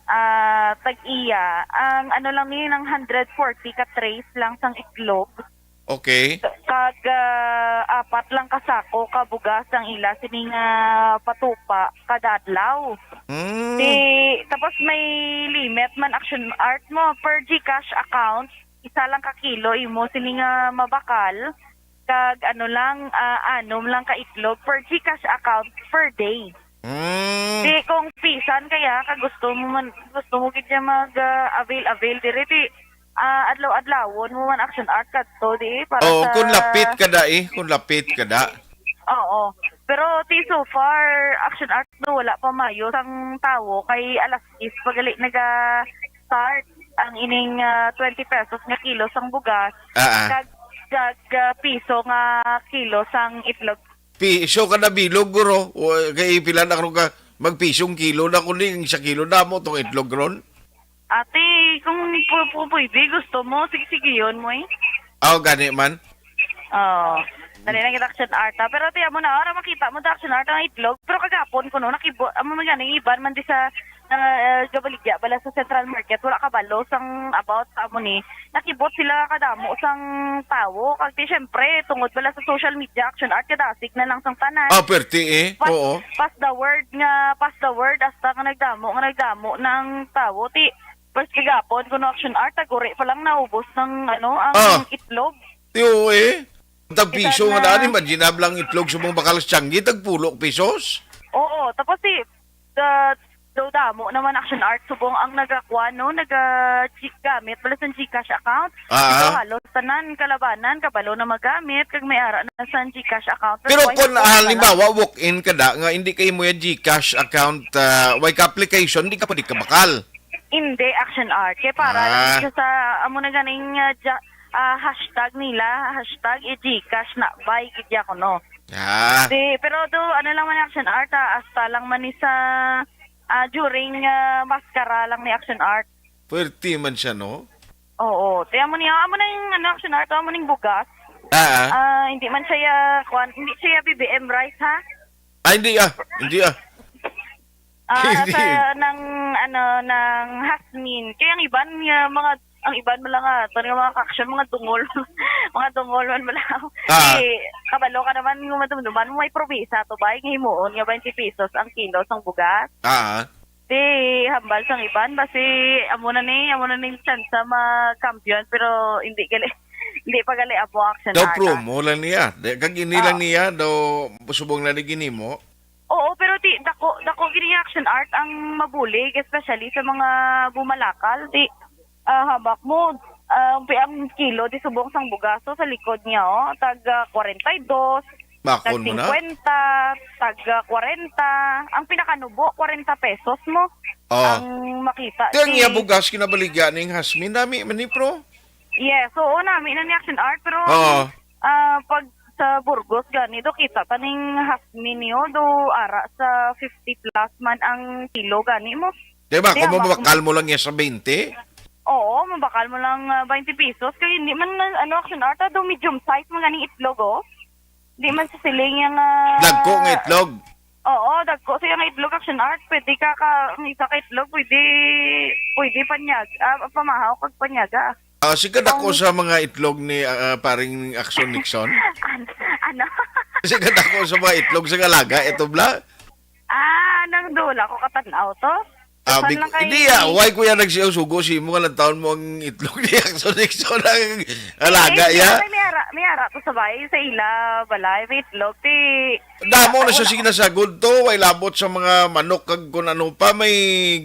ah, tag-iya, ang ano lang ni, nang hundred forty ka trays lang sang itlog. Okay. Kag, ah, apat lang ka sako ka bugas ang ila sini nga patupa kada adlaw. Mm. Di, tapos may limit man action art mo per GCash account, isa lang ka kilo imo sini nga mabakal, kag ano lang, ah, anom lang ka itlog per GCash account per day. Mm. Di kung pisan kaya ka gusto mo man, gusto mo gid niya mag, ah, avail-avail diri, di, ah, adlaw-adlawon mo man action art kadto, di, para Oo, sa kung lapit ka da eh, kung lapit ka da. Oo. Pero ti so far, action art do wala pa mayo sang tawo kay alas diyes pa gali naga-start ang ining, ah, twenty pesos nga kilo sang bugas. Ah, ah. Kag, kag, ah, piso nga kilo sang itlog. Piso kada bilog, guro. O, kay pila na karon ka, magpisong kilo na kundi ang isa kilo na mo tong itlog ron. Ate, kung pu-, pu-, pwede, gusto mo, sige, sige yun mo eh. Aw, gani man. Oo. Dali lang kita action art, ha. Pero, ate, amo na, ora makita mo ta action art ang itlog. Pero kagapon ko, no, nakibo-, amo man gani, iban man di sa, ah, gabaligya, bala sa Central Market, wala kabalo sang about sa amo ni. Nakibot sila kadamo sang tawo. Kag, ti, syempre, tungod bala sa social media, action art, kadasig na lang sang tanan. Ah, perti eh. Pas-, Oo. Pass the word nga, pass the word, hasta nga nagdamo, nga nagdamo ng tawo. Ti, first kagapon, kuno action art, taguri pa lang naubos ng, ano, ang Ah. itlog. Ti, oo eh. Tag piso Isa nga na. daan, imagine, ablang itlog sa mga bakal sa Changi, tag pulo pesos. Oo, tapos ti, da-, daw damo naman action art, subong ang nagakuha, no, naga-, G-, gamit, bala sa GCash account. Ah. Ito, halos tanan, kalabanan, kabalo na magamit, kag may ara na sa GCash account. Pero That's why kung, nagkuha ah, na lang. halimbawa, walk-in ka da, nga hindi kay mo yung GCash account, ah, way ka application, di ka pwede ka bakal. Hindi, action art. Kaya para Ah. lang siya sa, amo na ganing, ah, ja-, ah, hashtag nila, hashtag i-GCash na, buy, gid ya ko, no? Ah. Di, pero do, ano lang man action art, ah, hasta lang man ni sa, ah, during, ah, maskara lang ni action art. Pwerte man siya, no? Oo. Ti amo niya, amo na yung, ano, action art, amo ning bugas. Ah, ah. Ah, hindi man siya, ya, kuwan, hindi siya ya B B M rice, ha? Ah, hindi, ah. Hindi, ah. Ah, Hindi. sa, ng, ano, ng Hasmin. Kaya ang iban nga, mga, ang iban mo lang, ah, ito nga mga action, mga dungol. Mga dungol man mo lang. Ah. Di, kabalo ka naman, nga madumduman mo, may promisa to, bay, nga himuon nga twenty pesos ang kilo sang bugas. Ah. Di, hambal sang iban, basi, amo na ni, amo na ni, chance mag-champion, pero hindi gali, hindi pa gali amo action Daw art, ah. promo lang niya. Di, kag ini lang Oo. niya, daw subong na ni ginimo. Oo, pero ti, dako, dako gini nga action art ang mabulig, especially sa mga bumalakal. Ti, ah, habak mo, ah, ang pi-, ang kilo di subong sang bugaso sa likod niya, oh, tag, ah, kwarenta y dos, Bakon tag mo na? singkwenta, tag, ah, kwarenta. Ang pinakanubo, kwarenta pesos mo Oh. ang makita. Ti ang Ti iya bugas kinabaligya ning Hasmin, dami man ni, pro? Yes, oo, nami na ni action art, pero Oo. ah, pag sa Burgos gani do, kita ta ning Hasmin niyo do, ara sa fifty plus man ang kilo gani mo. Di ba, Di, kung ang mabakal mo lang yan sa twenty? Oo, mabakal mo lang, ah, twenty pesos. Kaya hindi man, ano, action art, ah, do medium size mo ganing itlog, oh. Di man sa siling yung, ah, Dagko nga itlog. Oo, dagko siya nga itlog, action art. Pwede ka, ka, ang isa ka itlog, pwede, pwede panyag, ah, pamahaw kag panyaga. Ah, siga dako Ang sa mga itlog ni, ah, paring Action Nixon? An-, ano? Siga dako sa mga itlog sa alaga, ito bla? Ah, nang dula ko katanaw to. Ah, Kuwan big, lang kay hindi, ah, why kuya nagsiyaw sugo si mo nga nagtaon mo ang itlog ni Action Nixon ang alaga, Hindi, ya? May, may ara, may ara to sa bay, sa ila, balay, may itlog, ti. Damo na siya Wala. sige nasagod to, way labot sa mga manok kag kun ano pa, may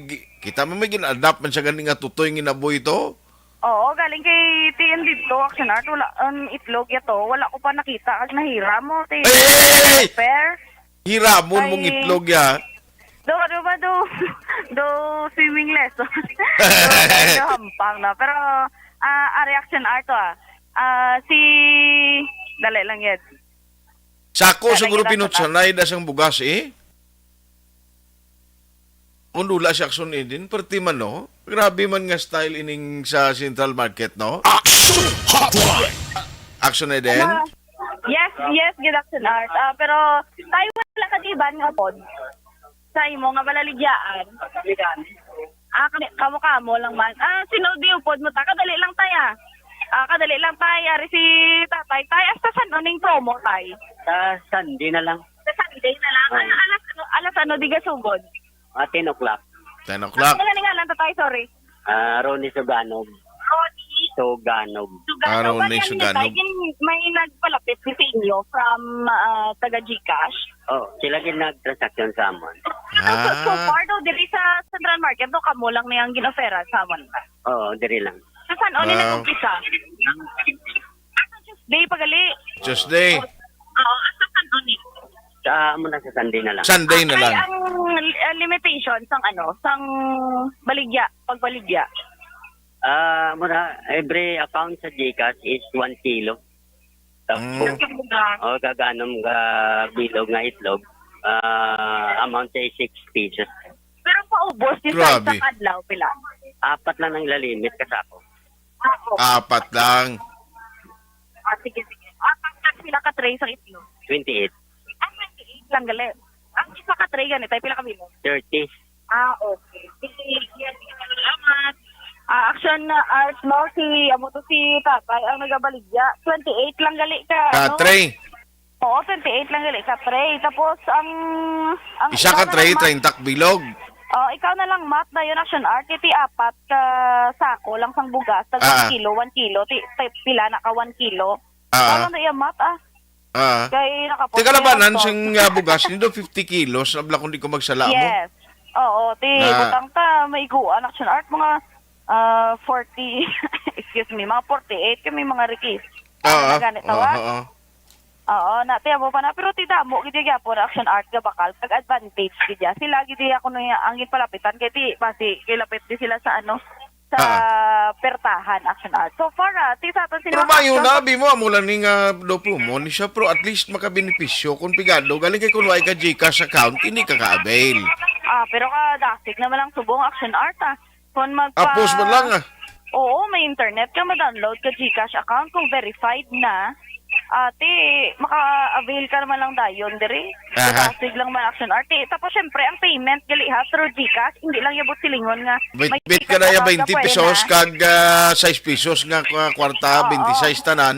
gi-, kita mo may gin-adapt man siya gani nga tutoy nga inaboy to. Oo, galing kay T N dito, action art, wala, ang itlog ya to, wala ko pa nakita, kag nahira mo, ti. Ay, ay, ay, ay! Fair. Hiramon mong Ay. itlog ya. Do, ano ba, do, do swimming lesson. Do, do hampang na. Pero, ah, ah, reaction art to, ah. Ah, si, dali lang yan. Sako Dali siguro lang, pinutsanay da sang bugas, eh. Kung dula si Action Eden, perti man, no? Grabe man nga style ining sa Central Market, no? Action Hotline! Action Eden? Ah, yes, yes, good afternoon, Art. Ah, pero tayo wala ka di ba nga pod? Sa imo nga balaligyaan. Ah, kami, kamo-kamo lang man. Ah, sino di upod mo ta? Kadali lang, tay, ah. Ah, kadali lang, tay. Ari si tatay. Tay, hasta san uning promo, tay? Sa Sunday na lang. Sa Sunday na lang. Oo. Ano, alas, ano, alas ano di gasugod? Ah, ten o'clock. Ten o'clock. Ano nga ngalan, tatay? Sorry. Ah, Ronnie Suganog. Ronnie Suganog. Suganog. Ah, Ronnie Suganog. May nagpalapit ni sa inyo from, ah, taga GCash? Oh, sila gid nag-transaction sa amon. So, so, so Ah. far daw, diri sa Central Market, no, kamo lang niyang gin-offeran sa amon. Oo, diri lang. Sa san-o ni Wow. nag-umpisa? Sa Tuesday pa gali. Tuesday. Oo, hasta san-o ni? Sa amo na sa Sunday na lang. Sunday na Ay, lang. ang, ah, limitation sang ano, sang baligya, pagbaligya. Ah, mura, every account sa GCash is one kilo. Tapos, Mm. oh, kag anom ka bilog nga itlog, ah, amount sa six pesos. Pero paubos ni sa Grabe. isang adlaw, pila? Apat lang ang lalimit ka sako. Ah, okay. Apat lang. Ah, sige, sige. Ah, pag pila ka tray sa itlog? Twenty-eight. Ah, twenty-eight lang gali. Ang isa ka tray gani, tay, pila ka bilog? Thirty. Ah, okay. Sige, sige, sige. Salamat. Ah, action na art, no? Si, amo to si tatay ang nagabaligya. Twenty-eight lang gali ka, Ah, ano? tray. Oo, twenty-eight lang gali ka tray. Tapos, ang, ang Isa ikaw ka na tray, lang mat-, treinta bilog. Oh, ikaw na lang, mat, dayon action art. Iti apat ka sako lang sang bugas. Tag Ah. one kilo, one kilo. Ti, ti, pila na ka one kilo? Ah. Tama na iya, mat, ah. Ah. Kay nakapost Ti kalabanan na yan, sing, ah, bugas nindo fifty kilos, abla kung di ko magsala mo. Yes. Oo, ti Na butang ta, maiguan, action art, mga, ah, forty, excuse me, mga forty-eight kami mga rikis. Ah, Ano na gani, oo, tawag? oo. Oo, na, ti amo pa na, pero ti damo gid gyapon action art nga bakal, kag advantage gid ya. Sila gid ya kuno ya ang ginpalapitan kay ti basi kay lapit di sila sa ano, sa Ah. pertahan, action art. So far, ah, ti sa aton sini Pero mga maayo action na, abi mo, amo lang ni nga daw promo ni siya, pero at least makabenepisyo kung pigado. Galing kay kung wala ka GCash account, hindi ka ka-avail. Ah, pero kadasig naman ang subong action art, ah. Kung magpa- Ah, post mo lang, ah. Oo, may internet ka, ma-download ka GCash account kung verified na. Ate, maka-avail ka naman lang dayon diri. Aha. Sa Pasig lang man action art. Eh, tapos, syempre, ang payment, gali ha, through GCash, hindi lang yabot silingon nga may Bitbit GCash ka na ya account ka, twenty pwede pesos, na. kag, ah, sais pesos nga, ah, kwarta, Oo. twenty-six tanan.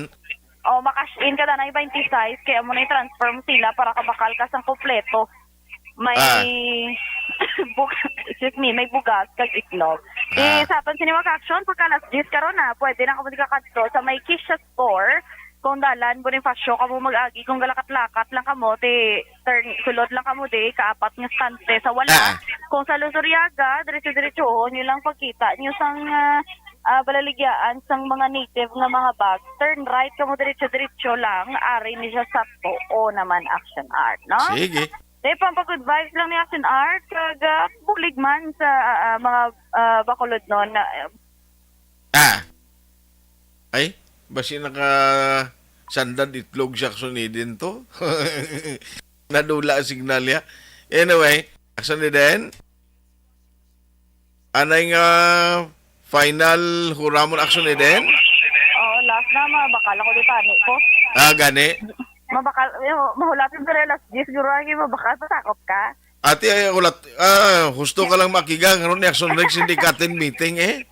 Oh, makash in ka na ng twenty-six, kaya mo na i-transfer mo sila para kabakal ka sang kompleto. May Ah. bug-, excuse me, may bugas kag itlog. Ah. Eh, sa aton sini mga action, pagka alas diyes karon na, pwede na kamo di kakadto sa may Kisha Store. Kung dalan, Bonifacio, kamo mag-agi. Kung galakat-lakat lang kamo, ti turn, sulod lang kamo di, kaapat nga stante sa wala. Ah. Kung sa Luzuriaga, diretso-diretsohon nyo lang pagkita nyo sang, ah, ah, balaligyaan sang mga native nga mga bag. Turn right kamo diretso-diretso lang, ari ni siya sa tuo naman action art, no? Sige. Di, pampag-good vibes lang ni action art, kag, ah, bulig man sa, ah, ah, mga, ah, Bacolodnon na, ah, Ah. Ay, basi naka sandad itlog si Action Eden to. Nadula ang signal niya. Anyway, Action Eden. Anay nga final huramon, Action Eden? Oo, last na, mabakal ako di tani ko. Ah, gani? Mabakal, eh, mahulatin ko na last diyes, siguro lagi mabakal, pasakop ka. Ate, ay, hulat, ah, husto ka lang makigang, ano ni Action Rex, hindi ka attend meeting, eh?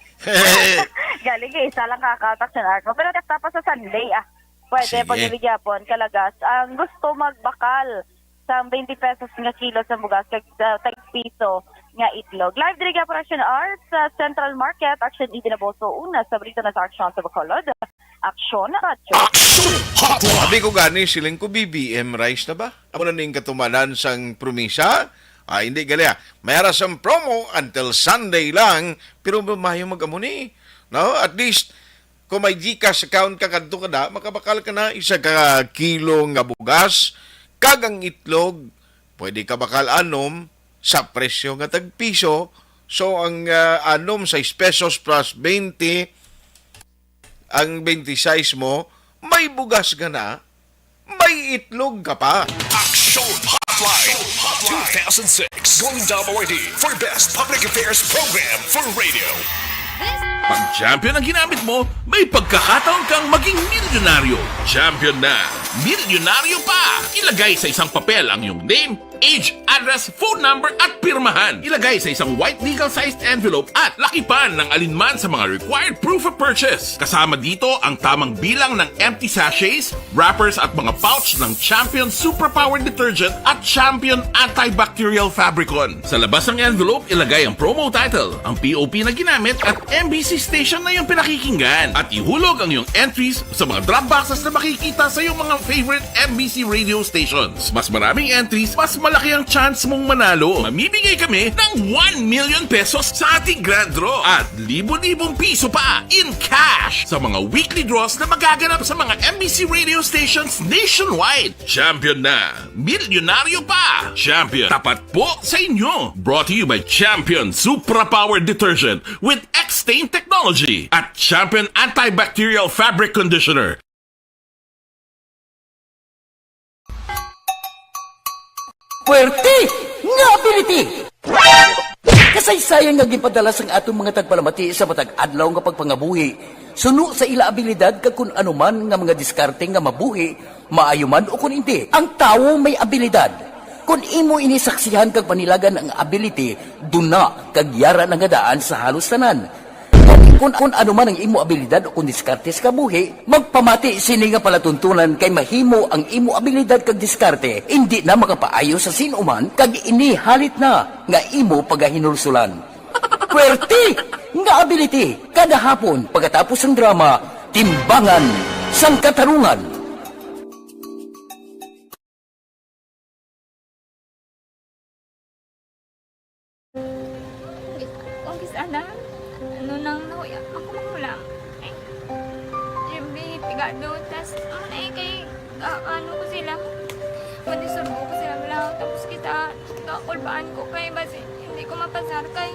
Galing, eh, isa lang ka, ka, Action Art mo. Pero tapos sa Sunday, ah, pwede, Sige. pag gyapon, kalagas. Ang gusto magbakal, sang twenty pesos nga kilo sa bugas, kag, ah, tag piso nga itlog. Live diri gyapon Action Art sa Central Market, Action Eden Abaso, una sa balita na sa Action sa Bacolod. Action Radyo. Action Hotline. Abi ko gani, siling ko, B B M rice na ba? Amo na ning katumanan sang promisa. Ah, hindi gali, ah. May ara sang promo until Sunday lang, pero mayo mag-amo ni. No? At least, kung may GCash account ka, kadto ka na, makabakal ka na isa ka kilo nga bugas, kag ang itlog, pwede ka bakal anom, sa presyo nga tagpiso. So, ang, ah, anom, sais pesos plus twenty, ang twenty-six mo, may bugas gana, may itlog ka pa. Aksyon Hotline two thousand six, Golden Dome Awardee for Best Public Affairs Program for Radio. Pag champion ang ginamit mo, may pagkakataon kang maging milyonaryo. Champion na, milyonaryo pa! Ilagay sa isang papel ang iyong name, age, address, phone number, at pirmahan. Ilagay sa isang white legal-sized envelope at lakipan ng alinman sa mga required proof of purchase. Kasama dito ang tamang bilang ng empty sachets, wrappers, at mga pouch ng Champion Superpower Detergent at Champion Antibacterial Fabricon. Sa labas ng envelope, ilagay ang promo title, ang P O P na ginamit, at M B C station na iyong pinakikinggan. At ihulog ang iyong entries sa mga drop boxes na makikita sa iyong mga favorite M B C radio stations. Mas maraming entries, mas malaki ang chance mong manalo. Mamimigay kami ng one million pesos sa ating grand draw at libo-libong piso pa in cash sa mga weekly draws na magaganap sa mga M B C radio stations nationwide. Champion na! Milyonaryo pa! Champion, tapat po sa inyo! Brought to you by Champion Supra Power Detergent with X-Stain Technology at Champion Antibacterial Fabric Conditioner. Puwerte nga ability! Kasaysayan nga ginpadala sang aton mga tagpalamati sa matag adlaw nga pagpangabuhi, suno sa ila abilidad kag kun ano man nga mga diskarte nga mabuhi, maayo man o kun indi. Ang tawo may abilidad. Kun imo ini saksihan kag panilagan ang ability, duna kag yara na nga daan sa halos tanan. Kun, kun ano man ang imo abilidad o kun diskarte sa kabuhi, magpamati sini nga palatuntunan kay mahimo ang imo abilidad kag diskarte indi na makapaayo sa sin-o man kag ini halit na nga imo pagahinulsulan. Puwerte nga ability kada hapon pagkatapos sang drama, Timbangan sang Katarungan. Kung kis-, ana, ano nang nahuya, ako manghulam. Ay, Jimmy, pigado, tas, ano na eh, kay, ah, ano ko sila, pwede surbo ko sila, wala, tapos kita, kakulbaan ko kay, basi, hindi ko mapasar kay.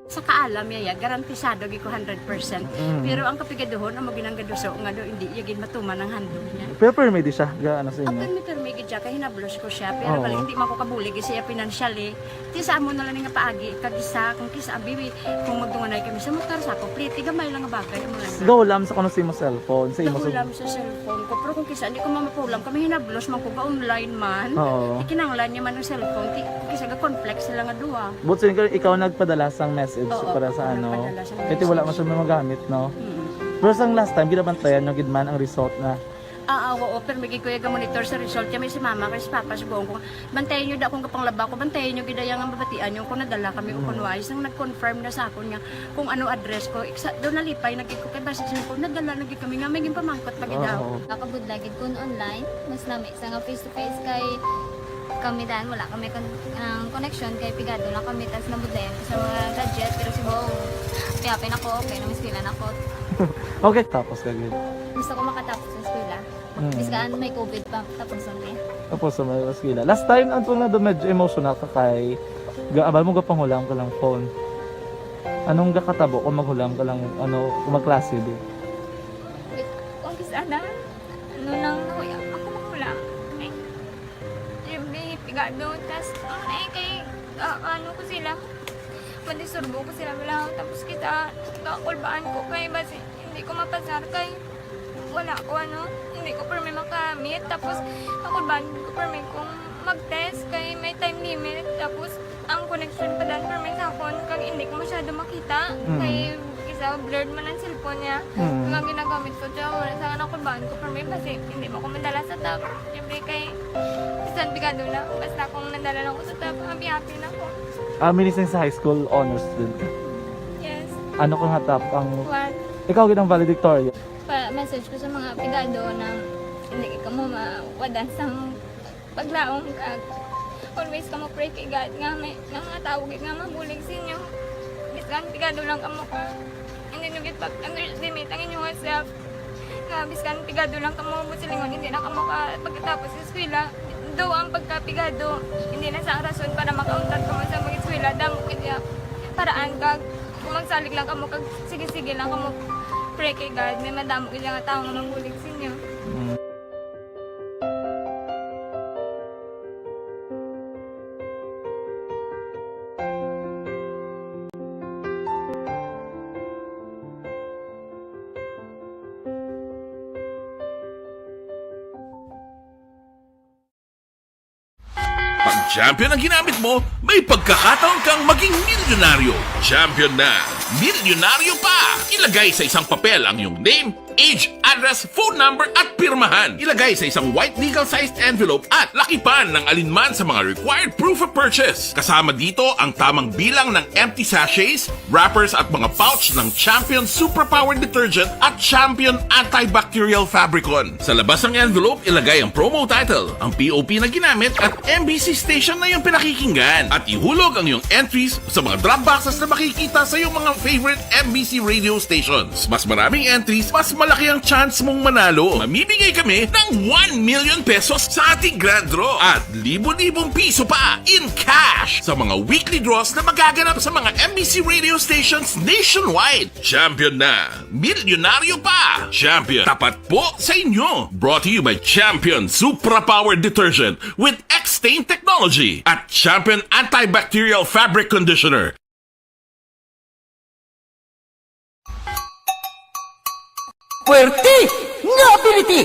Sa kaalam niya, ya, garantisado gid ko hundred percent. Mm. Pero ang kapigaduhon, amo gid ang gaduso nga do, hindi niya gid matuman ang handog niya. Pero permi di siya, ga, ano sa imo? Permi, permi gid siya, kay hinablos ko siya. Pero Oo. Bali, hindi man ko kabulig siya financially. Ti sa amo na lang nga paagi, kag isa, kung kisa, abi, kung magdunganay kami sa motor, sa ako, pliti, gamay lang nga bagay, amo lang. Gahulam sa kuno sa imo cellphone, sa imo Gahulam sa cellphone ko. Pero kung kisa, hindi ko mamapulam, kami hinablos man ko, ga-online man. Oo. Ikinanglan niya man ang cellphone, ti, kisa ga-conflict sila nga duha. But sin-, ikaw nagpadala sang message Oo, para sa ako ano? Nagpadala sang Kaya ti wala man message. Siya magamit, no? Mm. Pero sang last time, ginabantayan nyo gid man ang result na? Ah, ah, oo, pero may gid ko yung monitor sa result. Kami si mama, kay si papa, si buong ko. Bantayan nyo da akong kapanglaba ko, bantayan nyo gid ang mabatian nyo kung nadala kami o Mm. kung wais. Nang nag-confirm na sa akon nga kung ano address ko, iksa, doon nalipay na gid ko kay basta siya ko, nadala na gid kami nga may ginpamangkot pa gid daw. Oo. Nakabudlay gid kun online, mas nami sa nga face to face kay kami dan wala kami kon-, ang connection kay pigado lang kami tas nabudlayan ko sa mga gadget pero si Bong kaya pin ako okay na eskwela na ko. Okay, tapos ka gid. Gusto ko makatapos sa eskwela. Mm. Biskan may covid pa, tapos ang eh. Tapos sa may eskwela. Last time, ang tuna do medyo emotional ka kay ga-, abal mo gapanghulam ka lang phone. Anong gakatabo kung maghulam ka lang, ano, kung magklase di? Kung kis-a na, ano nang nahuya, ako maghulam. Eh, every pigado, tas, ano na eh, kay, ah, ano ko sila, madisturbo ko sila, wala. Tapos kita, kakulbaan ko kay, basi, hindi ko mapasar kay, wala ko, ano, hindi ko permi makamit. Tapos, kakulbaan ko permi kung mag-test kay may time limit. Tapos, ang connection pa dan permi sa akon, kag hindi ko masyado makita. Mm. Kay, isa, blurred man ang cellphone niya. Mm. Ang ginagamit ko, tiyo, wala sa nakulbaan ko permi, basi, hindi mo ko madala sa top. Siyempre, kay, bisan pigado na, basta kung nadala lang ko sa top, happy-happy na ko. Ah, minising sa high school, honors student ka? Yes. Ano ka nga top ang One. Ikaw gid ang valedictorian? Pa-message ko sa mga pigado na hindi kamo mawadan sang paglaom, kag always kamo pray kay God nga may, nga mga tawo gid nga mabulig sa inyo. Bisan pigado lang kamo ka, hindi nyo gid pag-underestimate ang inyong self. Nga bisan pigado lang kamo, buot silingon, hindi na kamo ka pagkatapos sa eskwela. Though ang pagkapigado, hindi na sa rason para makauntat kamo sa mag-eskwela. Damo gid ya paraan kag kung magsalig lang kamo kag sige-sige lang kamo pray kay God, may madamo gid nga tawo nga mabulig sa inyo. Mm. Pag champion ang ginamit mo, may pagkakataon kang maging milyonaryo. Champion na, milyonaryo pa! Ilagay sa isang papel ang iyong name, age, address, phone number, at pirmahan. Ilagay sa isang white legal-sized envelope at lakipan ng alinman sa mga required proof of purchase. Kasama dito ang tamang bilang ng empty sachets, wrappers, at mga pouch ng Champion Superpower Detergent at Champion Antibacterial Fabricon. Sa labas ng envelope, ilagay ang promo title, ang P O P na ginamit, at M B C station na iyong pinakikinggan. At ihulog ang iyong entries sa mga drop boxes na makikita sa iyong mga favorite M B C radio stations. Mas maraming entries, mas malaki ang chance mong manalo. Mamimigay kami ng one million pesos sa ating grand draw at libo-libong piso pa in cash sa mga weekly draws na magaganap sa mga M B C radio stations nationwide. Champion na! Milyonaryo pa! Champion, tapat po sa inyo! Brought to you by Champion Supra Power Detergent with X-Stain Technology at Champion Antibacterial Fabric Conditioner. Puwerte nga ability!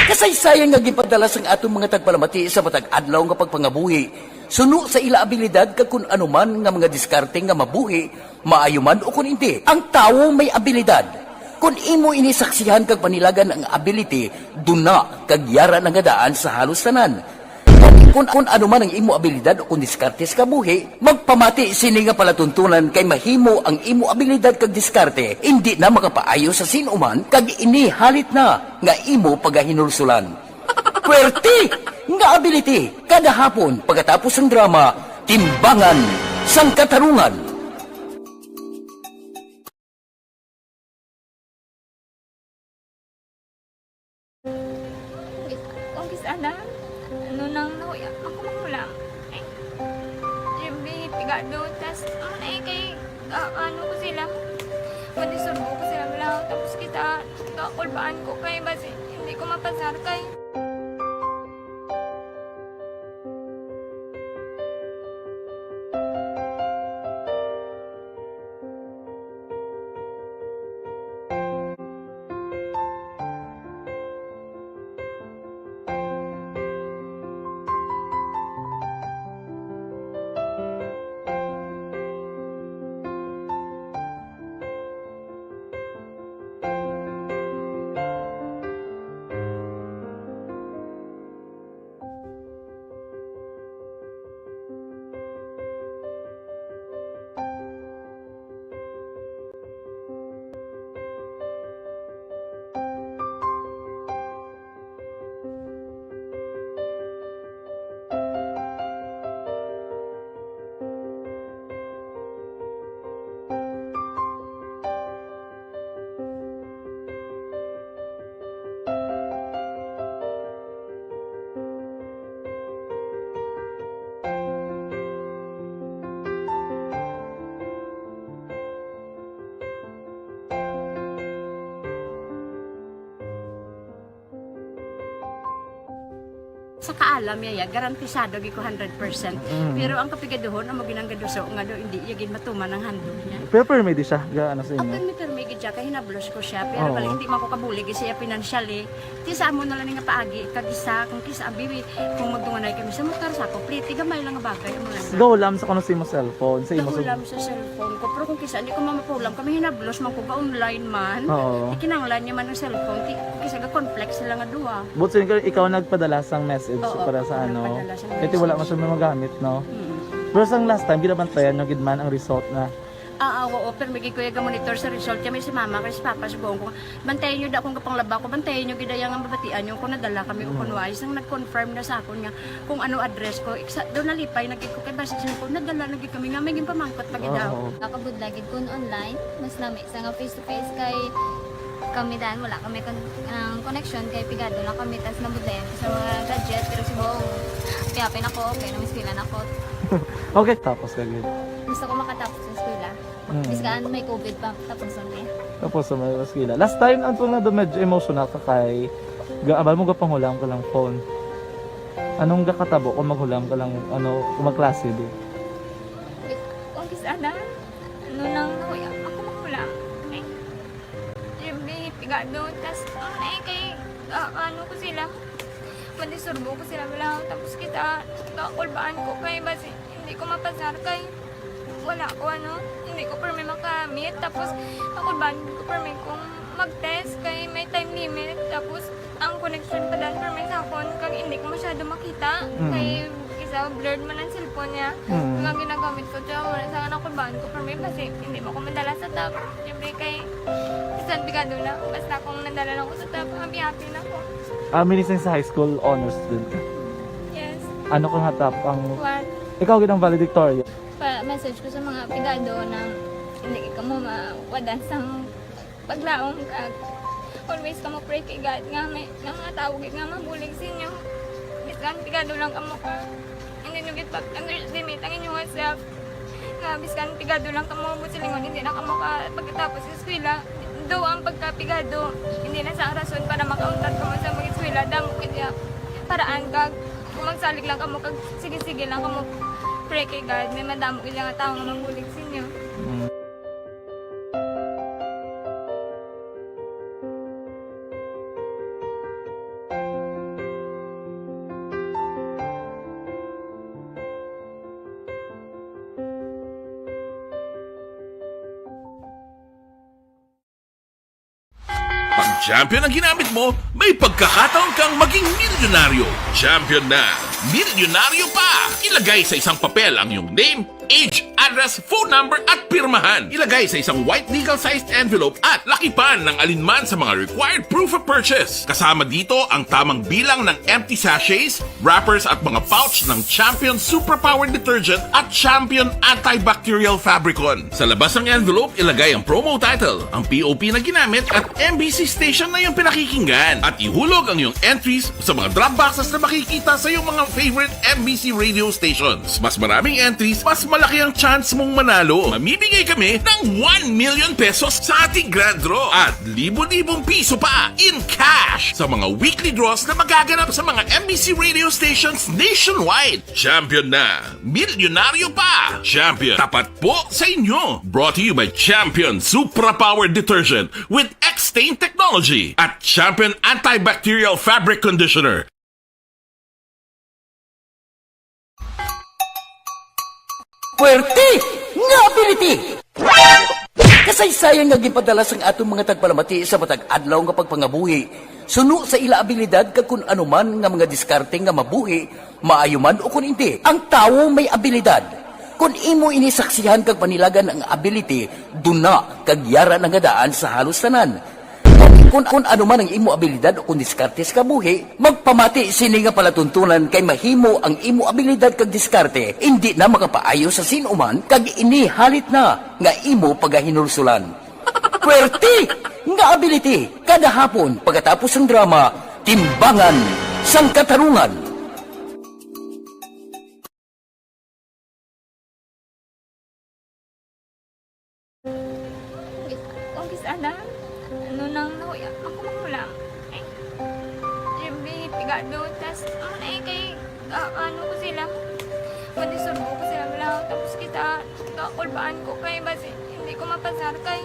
Kasaysayan nga ginpadala sang aton mga tagpalamati sa matag adlaw nga pagpangabuhi, suno sa ila abilidad kag kun ano man nga mga diskarte nga mabuhi, maayo man ukon indi. Ang tawo may abilidad. Kon imo ini saksihan kag panilagan ang ability, duna kag yara na nga daan sa halos tanan. Kon, kon ano man ang imo abilidad o kon diskarte sa kabuhi, magpamati sini nga palatuntunan kay mahimo ang imo abilidad kag diskarte indi na makapaayo sa sin-o man kag ini halit na nga imo pagahinulsulan. Puwerte nga ability kada hapon pagkatapos sang drama, Timbangan sang Katarungan. Kung kis-a na, ano nang nahuya, ako maghulam. Eh, siyempre, pigado, tas, ano na eh, kay, ah, ano ko sila, madisturbo ko sila, wala. Tapos kita, kakulbaan ko, kay basi, hindi ko mapasar, kay Sa kaalam niya, ya, garantisado gid ko hundred percent. Mm. Pero ang kapigaduhon, amo ginang gaduso nga do, hindi iya gid matuman ang handog niya. Pero permi di siya, ga, ano sa inyo? Permi, permi gid siya, kay hinablos ko siya. Pero Oo. Bali, hindi man ko kabulig siya financially. Ti sa amo na lang nga paagi, kag isa, kung kisa, abi, kung magdunganay kami sa motor, sa ako, pliti, gamay lang nga bagay, amo lang. Go, lam sa kuno sa imo cellphone, sa imo Go, lam sa cellphone ko. Pero kung kisa, hindi ko mamapulam, kami hinablos man ko, ga-online man. Oo. Ti kinahanglan niya man ang cellphone, ti, kung kisa, ga-conflict sila nga duha. But since ikaw nagpadala sang message Oo, para sa ako ano, nagpadala sang kaya ti wala man message. Siya magamit, no? Mm. Pero sang last time, ginabantayan nyo gid man ang result na. Ah, ah, oo, pero may gid ko yung monitor sa result. Kaya may si mama, kay si papa, subukan ko, "Bantayan nyo da akong gapanglaba ko, bantayan nyo gid ang mabatian nyo kung nadala kami o Mm. kung wala." Isang nag-confirm na sa akon nga kung ano address ko. Iksa, doon nalipay na gid ko, kay basta siya ko, nadala na gid kami nga, may ginpamangkot pa gid Oo, daw. Oo. Nakabudlay gid kun online, mas nami sa nga face to face kay kami dan, wala kami kon-, ang connection kay pigado lang kami, tas nabudlayan ko sa mga gadget, pero si Bong, happy-happy na ko, okay na, may eskwela na ko. Okay, tapos ka gid. Gusto ko makatapos sa eskwela. Mm. Bisan may covid pa, tapos ang day. Tapos sa mga eskwela. Last time, ang tunga do medyo emotional ka kay, ga-, abal mo gapanghulam ka lang phone. Anong gakatabo kung maghulam ka lang, ano, kung magklase di? Kung kisa na, ano nang nahuya, ako maghulam. Eh, Jimmy, pigado, tas, ano eh, kay, ah, ano ko sila, madisturbo ko sila, wala, tapos kita, kakulbaan ko kay, basi, hindi ko mapasar kay, wala ko, ano, hindi ko permi makamit, tapos, kakulbaan ko permi kung mag-test kay may time limit, tapos, ang connection pa dan permi sa akon, kag hindi ko masyado makita, Mm. kay, isa, blurred man ang cellphone niya, Mm. kag ang ginagamit ko, tiyan, wala sa kakulbaan ko permi, basi, hindi mo ko madala sa top. Siyempre kay, bisan pigado na, basta kung nadala lang ko sa top, happy-happy na ko. Ah, minising sa high school, honor student ka? Yes. Ano ka nga top ang One. Ikaw gid ang valedictorian? Pa-message ko sa mga pigado na hindi ka mo mawadan sang paglaom, kag always ka mo pray kay God nga may, nga mga tawo gid nga mabulig sa inyo. Bisan pigado lang kamo ka. Hindi nyo gid pag-underestimate ang inyong self. Nga bisan pigado lang kamo, buot silingon, hindi na kamo ka pagkatapos sa eskwela. Daw ang pagkapigado, hindi na sa rason para makauntat kamo sa mag-eskwela. Damo gid ya paraan kag kung magsalig lang kamo kag sige-sige lang kamo pray kay God, may madamo gid nga tawo nga mabulig sa inyo. Mm. Pag champion ang ginamit mo, may pagkakataon kang maging milyonaryo. Champion na, milyonaryo pa! Ilagay sa isang papel ang iyong name, age, address, phone number, at pirmahan. Ilagay sa isang white legal-sized envelope at lakipan ng alinman sa mga required proof of purchase. Kasama dito ang tamang bilang ng empty sachets, wrappers, at mga pouch ng Champion Superpower Detergent at Champion Antibacterial Fabricon. Sa labas ng envelope, ilagay ang promo title, ang P O P na ginamit, at M B C station na iyong pinakikinggan. At ihulog ang iyong entries sa mga drop boxes na makikita sa iyong mga favorite M B C radio stations. Mas maraming entries, mas malaki ang chance mong manalo. Mamimigay kami ng one million pesos sa ating grand draw at libo-libong piso pa in cash sa mga weekly draws na magaganap sa mga M B C radio stations nationwide. Champion na! Milyonaryo pa! Champion, tapat po sa inyo! Brought to you by Champion Supra Power Detergent with X-Stain Technology at Champion Antibacterial Fabric Conditioner. Puwerte nga ability! Kasaysayan nga ginpadala sang aton mga tagpalamati sa matag adlaw nga pagpangabuhi, suno sa ila abilidad kag kun ano man nga mga diskarte nga mabuhi, maayo man o kun indi. Ang tawo may abilidad. Kun imo ini saksihan kag panilagan ang ability, duna kag yara na nga daan sa halos tanan. Kun, kun ano man ang imo abilidad o kun diskarte sa kabuhi, magpamati sini nga palatuntunan kay mahimo ang imo abilidad kag diskarte indi na makapaayo sa sin-o man kag ini halit na nga imo pagahinulsulan. Puwerte nga ability kada hapon pagkatapos sang drama, Timbangan sang Katarungan. Kung kis-, kung kis-, ano, ano nang nahuya, ako maghulam. Eh, Jimmy, piga Doon, tas, ano na eh, kay, ah, ano ko sila, madisturbo ko sila, wala. Tapos kita, kakulbaan ko kay, basi, hindi ko mapasar kay.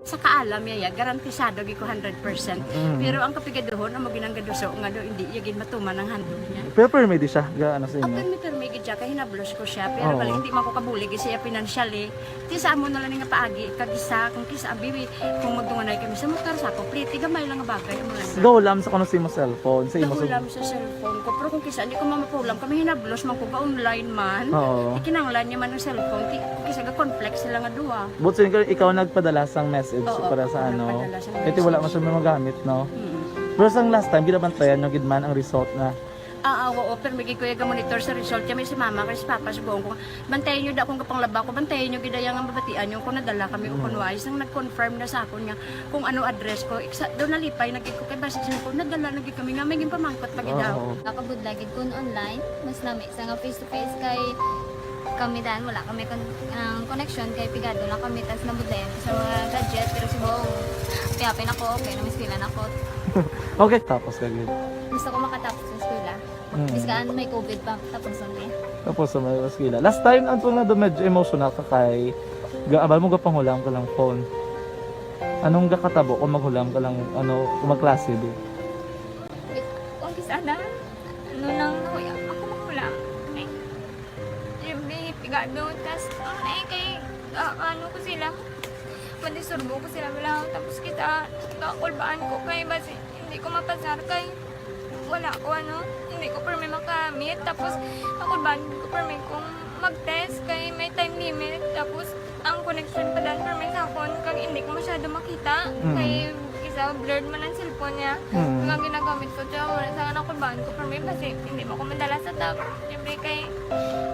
Sa kaalam niya, ya, garantisado gid ko hundred percent. Mm. Pero ang kapigaduhon amo ginanggaduso nga do hindi iya gid matuman ang handog niya. Pero permi di siya, ga, ano sa inyo? Permi, permi gid siya, kay hinablos ko siya. Pero Oo. Bali, hindi man ko kabulig siya financially. Ti sa amo na lang nga paagi, kag isa, kung kisa, abi, kung magdunganay kami sa motor, sa ako, pliti, gamay lang nga bagay, amo lang. Gahulam sa kuno sa imo cellphone, sa imo sa Gahulam sa cellphone ko. Pero kung kisa, hindi ko mamapulam kami, hinablos man ko, ga-online man. Oo. Ikinanglan niya man ang cellphone, ti, kung kisa, ga-conflict sila nga duha. But since ikaw nagpadala sang message Oo, para sa ako ano, nagpadala sang kaya ti wala man message. Siya magamit, no? Mm. Pero sang last time, ginabantayan nyo gid man ang result na Ah, ah, oo, pero may gid ko yung monitor sa result. Kami si mama, kay si papa, si buong ko. Bantayan nyo da kung kapanglaba ko, bantayan nyo gid ang mabatian nyo kung nadala kami o Mm. kung wais. Nang nag-confirm na sa akon nga kung ano address ko, iksa, daw nalipay na gid ko kay basi siya ko, nadala na gid kami nga may ginpamangkot pa gid daw. Oo. Nakabudlay gid kun online, mas nami sa nga face to face kay kami dan, wala kami kon-, ang connection kay pigado lang kami, tas nabudlayan ko sa mga gadget, pero si Bong, happy-happy na ko, okay na, may eskwela na ko. Okay, tapos ka gid. Gusto ko makatapos sa eskwela. Mm. Bisan may covid pa, tapos ang day. Tapos sa may eskwela. Last time, ang tunay na medyo emotional ka kay, ga-, abal mo gapanghulam ka lang phone. Anong gakatabo kung maghulam ka lang, ano, kung magklase, di? Kung kisa na, ano lang, ako maghulam. Ay, Jimmy, pigado, tas, ano eh, kay, ah, ano ko sila, madisturbo ko sila, wala, tapos kita, kakulbaan ko kay, basi, hindi ko mapasar kay, wala ko, ano, hindi ko permi makamit, tapos, kakulbaan ko permi kung mag-test kay may time limit, tapos, ang connection pa dan permi sa akon, kag hindi ko masyado makita, Mm. kay, isa, blurred man ang cellphone niya, Mm. kag ang ginagamit ko, siya, wala sa kakulbaan ko permi, basi, hindi mo ko madala sa top. Siyempre kay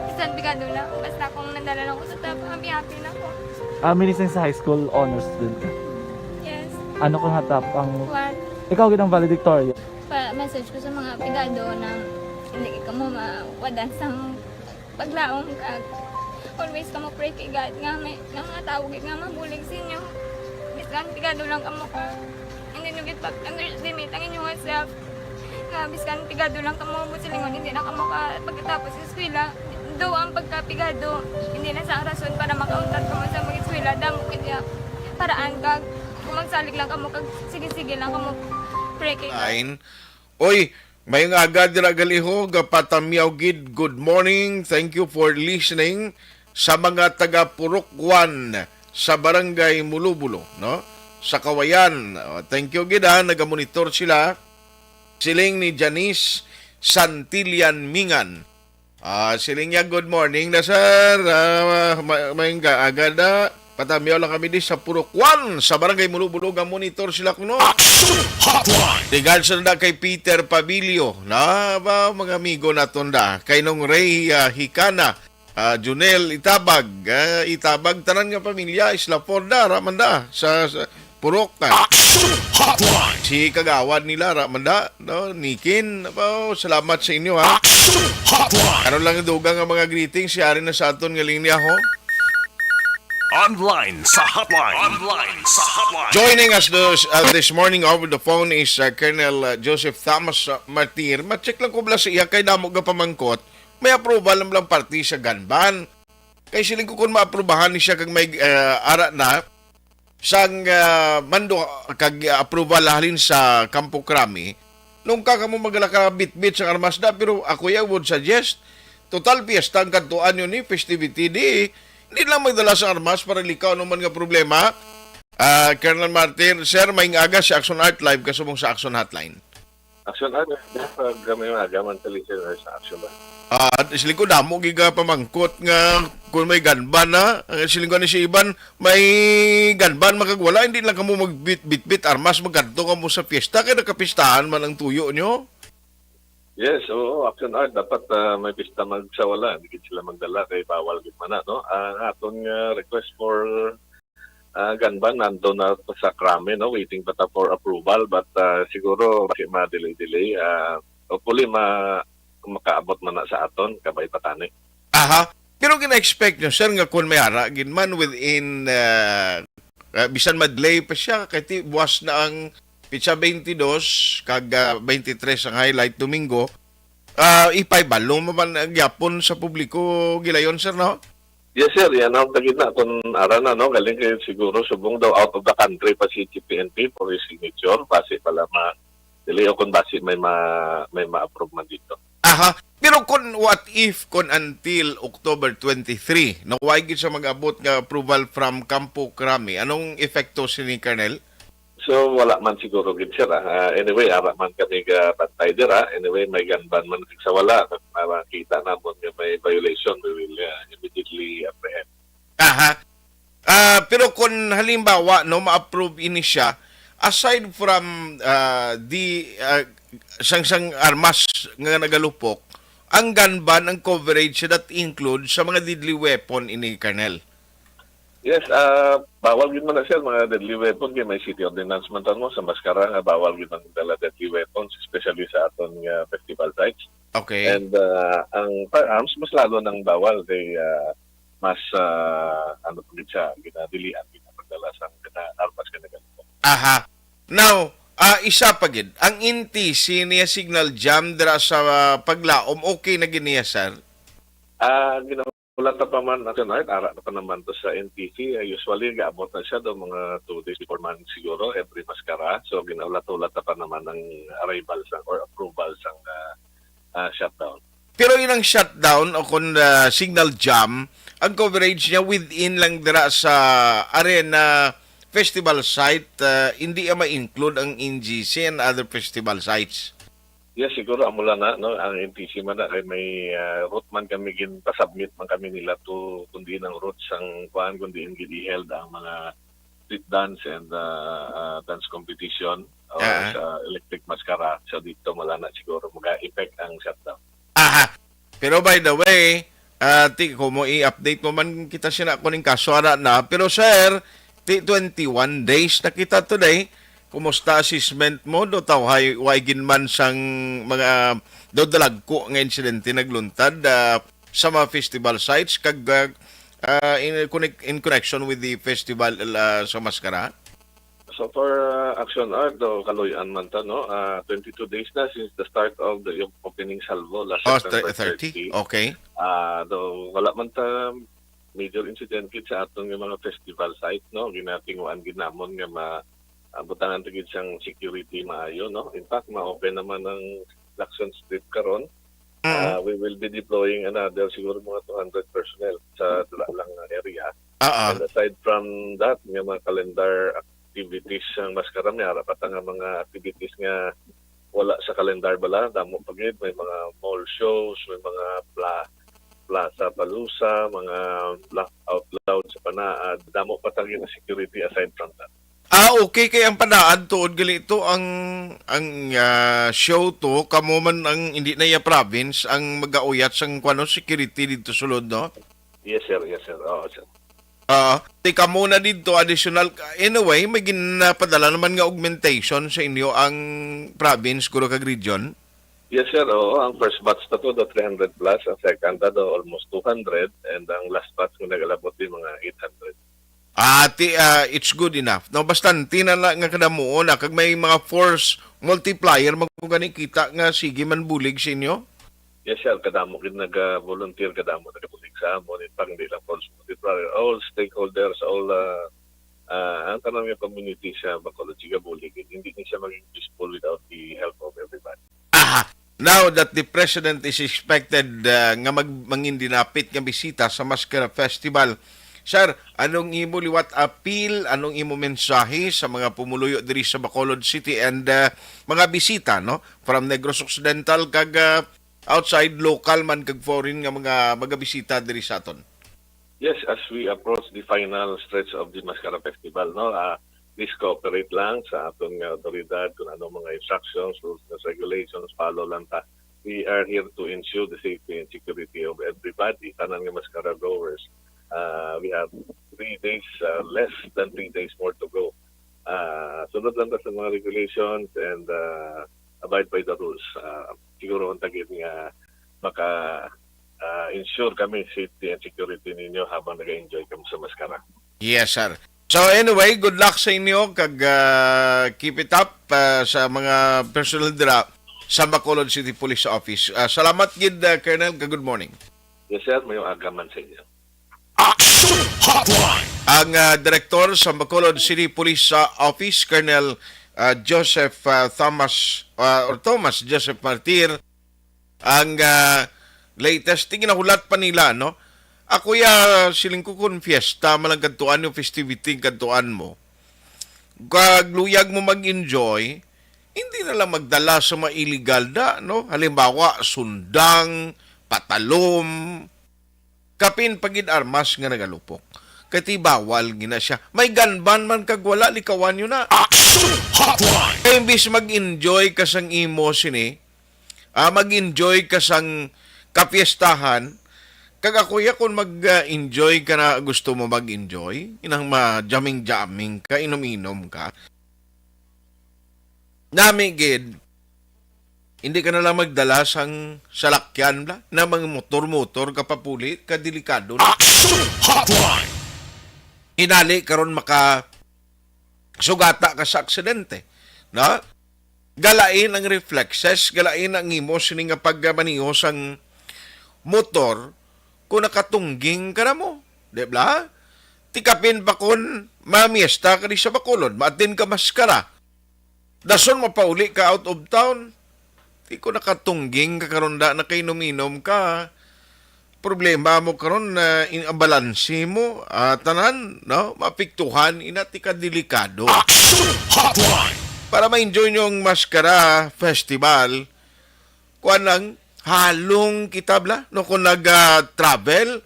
bisan pigado na ako, basta kung nadala lang ko sa top, happy-happy na ko. Ah, minising sa high school, honor student ka? Yes. Ano ka nga top ang One. Ikaw gid ang valedictorian? Pa-message ko sa mga pigado na hindi ka mo mawadan sang paglaom kag always ka mo pray kay God nga may, nga mga tao gid nga mabulig sa inyo. Bisan pigado lang kamo ka. Hindi nyo gid pag-underestimate ang inyong self. Nga, biskan pigado lang kamo mo silingon, hindi na kamo ka pagkatapos sa eskwela. Do ang pagkapigado, hindi na sa rason para makauntat kamo sa mag-eskwela. Damo kaya paraan kag kung magsalig lang kamo kag sige-sige lang kamo pray kay God. Fine. Oy, mayong aga dira gali ho, gapatamyaw gid. Good morning. Thank you for listening sa mga taga Purok one sa Barangay Mulubulo, no? Sa Kawayan. Oh, thank you gid, ha, nagamonitor sila. Siling ni Janice Santillan Mingan. Ah, siling niya, "Good morning na, sir. Ah, ma-, maayong aga na. Patamyaw lang kami di sa Purok one, sa Barangay Mulubulo, nga monitor sila kuno." Action Hotline. Regards na kay Peter Pabilio, na ba, mga amigo naton da. Kay Nong Ray, ah, Hikana, ah, Junel Itabag, ah, Itabag, tanan nga pamilya, Isla Porda, ra man da, sa, sa Purok, ah. Action Hotline. Si kagawad nila, ra man da, no? Nikin, oh, salamat sa inyo, ha? Action Hotline. Karon lang dugang ang mga greetings, si ari na sa aton nga linya, ho. Online sa hotline. Online sa hotline. Joining us this, uh, this morning over the phone is, uh, Colonel, uh, Joseph Thomas, uh, Martir. Ma-check lang ko bala sa iya kay damo ga pamangkot. May approval lang lang party sa gun ban. Kay siling ko kung maaprubahan ni siya kag may, uh, ara na sang, uh, mando kag, uh, approval halin sa Kampo Krami. Nung ka kamo magdala ka bitbit sang armas na, pero ako, I would suggest, total piyesta ang kadtuan yun ni festivity, di, di lang magdala sa armas para likaw naman nga problema. Ah, Colonel Martin, sir, may aga si Action Art live kasubong sa Action Hotline. Action Art, uh, gamay nga aga man sa listeners sa Action ba? Ah, siling ko damo giga pamangkot nga kung may gunban na, ang siling ko ni si Iban, may gunban makagwala, hindi lang kamo magbit-bitbit armas, magkadto kamo sa piyesta, kay nakapistahan man ang tuyo nyo. Yes, oo, Action Art, dapat, ah, may pista magsawala, hindi gid sila magdala kay bawal gid man na, no? Ang aton nga request for, ah, gunban nandun na sa Krami, no? Waiting pa ta for approval, but, ah, siguro basi ma-delay-delay, ah, hopefully ma-, makaabot man na sa aton, kabay pa tani. Aha. Pero gina-expect nyo, sir, nga kung may ara gid man within, ah, ah, bisan ma-delay pa siya, kay ti-, buwas na ang pitsa twenty-two, kag, ah, twenty-three ang highlight Domingo, ah, ipahibalo mo man ang gyapon sa publiko, gilayon, sir, no? Yes, sir. Yan ang tagid na. Kung ara na, no? Galing kayo siguro, subong daw out of the country pa si G P N P for his signature. Basi pala ma-, dili o kung basi may ma-, may ma-approve man dito. Aha. Pero kung what if, kung until October twenty-three, no, way gid siya mag-abot nga approval from Kampo Krami, anong epekto sini, Colonel? So, wala man siguro gid, sir, ah. Ah, anyway, ara man kami ga bantay dira. Anyway, may gunban man kag sa wala, kung makita namon nga may violation, we will, ah, immediately apprehend. Aha. Ah, pero kung halimbawa, no, ma-approve ini siya, aside from, ah, the, ah, sang, sang armas nga nagalupok, ang gun ban, ang coverage, that include sa mga deadly weapon ini, Colonel? Yes, ah, bawal gid man na, sir, mga deadly weapon, kay may city ordinance man tamo sa Mascara nga bawal gid man dala deadly weapons, especially sa aton nga festival sites. Okay. And, ah, ang firearms, mas lalo nang bawal kay, ah, mas, ah, ano pa gid siya, ginadilian gid ang pagdala sang gana-, armas nga nagalupok. Aha. Now, ah, isa pa gid, ang N T C niya signal jam dira sa, ah, Paglaom, okay na gid niya, sir? Ah, ginahulat na pa man, Action Art, ara na pa naman to sa N T C. Ah, usually, gaabot na siya do mga two days before man siguro, every Mascara. So, ginahulat-hulat na pa naman ang arrival sa, or approval sa, ah, ah, shutdown. Pero inang shutdown o kung, ah, signal jam, ang coverage niya within lang dira sa arena festival site, ah, hindi ya ma-include ang N G C and other festival sites. Yes, siguro amo lang na, no, ang N T C man na kay may, ah, route man kami, ginpasubmit man kami nila to kung diin ang route sang kuan, kung diin gid i-held ang mga street dance and, ah, ah, dance competition or Ah. sa Electric Mascara. So, dito mo lang na siguro mag-effect ang shutdown. Aha. Pero by the way, ah, ti, kung mo i-update mo man kita sina kuning kaso ara na. Pero sir, ti twenty-one days na kita today. Kumusta assessment mo? Do tawhay, way gid man sang mga do dalagko nga insidente nagluntad, ah, sa mga festival sites kag, ah, ah, in, connect-, in connection with the festival, ah, sa Mascara? So for, uh, Action Art, do kaluy-an man ta, no? Ah, twenty-two days na since the start of the opening salvo last Oh, September thir-, thirty. thirty. Okay. Ah, do wala man ta major incident gid sa aton nga mga festival site, no? Ginatinguan gid namon nga ma-, ah, butangan ta gid sang security maayo, no? In fact, ma-open naman ang Lacson Strip karon. Mm. Ah, we will be deploying another siguro mga two hundred personnel sa dula lang nga area. Ah, ah. And aside from that, nga mga calendar activities ang Mascara, may ara pa ta nga mga activities nga wala sa kalendar bala. Damo pa gid, may mga mall shows, may mga pla-, Plaza Palusa, mga Laugh Out Loud sa Panaad. Damo pa ta gid nga security aside from that. Ah, okay. Kay ang Panaad, tuod gali to ang, ang, ah, show to, kamo man ang hindi na iya province ang magauyat sang kuno security didto sulod, no? Yes, sir. Yes, sir. Oo, sir. Ah, ti kamo na didto additional. Anyway, may ginapadala naman nga augmentation sa inyo ang province, guro, kag region? Yes, sir. Oo, ang first batch na to, do three hundred plus. Ang second na do, almost two hundred. And ang last batch nga nagalabot, di mga eight hundred. Ah, ti, ah, it's good enough. No, basta tina na nga kadamuon na kag may mga force multiplier man ko gani kita nga sige man bulig sa inyo. Yes, sir. Kadamo gid nag-volunteer, kadamo nagabulig sa amon. In fact, hindi lang force multiplier. All stakeholders, all uh, uh, ang tanang nga community sa Bacolod, siga bulig. Hindi ni siya maging peaceful without the help of everybody. Aha. Now that the President is expected uh, nga mag mangin dinapit nga bisita sa Maskara Festival, Sir, anong imo liwat appeal, anong imo mensahe sa mga pumuluyo diri sa Bacolod City and uh, mga bisita, no, from Negros Occidental kag uh, outside, local man kag foreign nga mga magabisita diri sa aton? Yes, as we approach the final stretch of the Maskara Festival, no, uh, please cooperate lang sa aton nga otoridad kung ano mga instructions, rules, and regulations, follow lang ta. We are here to ensure the safety and security of everybody, tanan nga Maskara goers. Uh, we have three days, uh, less than three days more to go. Uh, sunod lang ta sa mga regulations and uh, abide by the rules. Uh, siguro ang tagid nga maka uh, ensure kami safety and security ninyo habang nag-enjoy kami sa Maskara. Yes, sir. So anyway, good luck sa inyo kag uh, keep it up uh, sa mga personnel dira sa Bacolod City Police Office. Uh, salamat gid, uh, Colonel, kag good morning. Yes, sir. Mayong aga man sa inyo. Action Hotline. Ang uh, direktor sa Bacolod City Police uh, Office, Colonel uh, Joseph uh, Thomas uh, or Thomas Joseph Martir, ang uh, latest, tingin nahulat pa nila, no? Ako ya, siling ko kung fiesta, malang kadtuan yung festivity, kadtuan mo. Kag luyag mo mag-enjoy, hindi na lang magdala sa mga illegal da, no? Halimbawa, sundang, patalom, kapin pagid armas nga nagalupok. Kay ti bawal gina siya. May ganban man kag wala, likawan yun na. Action Hotline. Kay imbis mag-enjoy ka sang imo sini, ah, mag-enjoy ka sang kapiestahan, kag ako ya kung mag-enjoy ka na gusto mo mag-enjoy, inang ma-jamming-jamming ka, inom-inom ka. Nami gid, hindi ka na lang magdala sang salakyan bla, na mga motor-motor ka papuli, ka delikado na. Action Hotline. Hinali karon maka sugata ka sa aksidente, no? Galain ang reflexes, galain ang imo sini nga pagmaneho sang motor kung nakatungging ka na mo, di ba? Tikapin pa kon mamiesta ka di sa Bacolod, maatin ka Maskara. Dason mapauli ka out of town. Di ko nakatungging ka karon da nakainom-inom ka. Problema mo karon na in ang balanse mo, ah, tanan, no? Maapektuhan, ina ti ka delikado. Action Hotline. Para ma-enjoy niyo ang Maskara Festival, kuan lang, halong kita bla, no, kung nag-travel,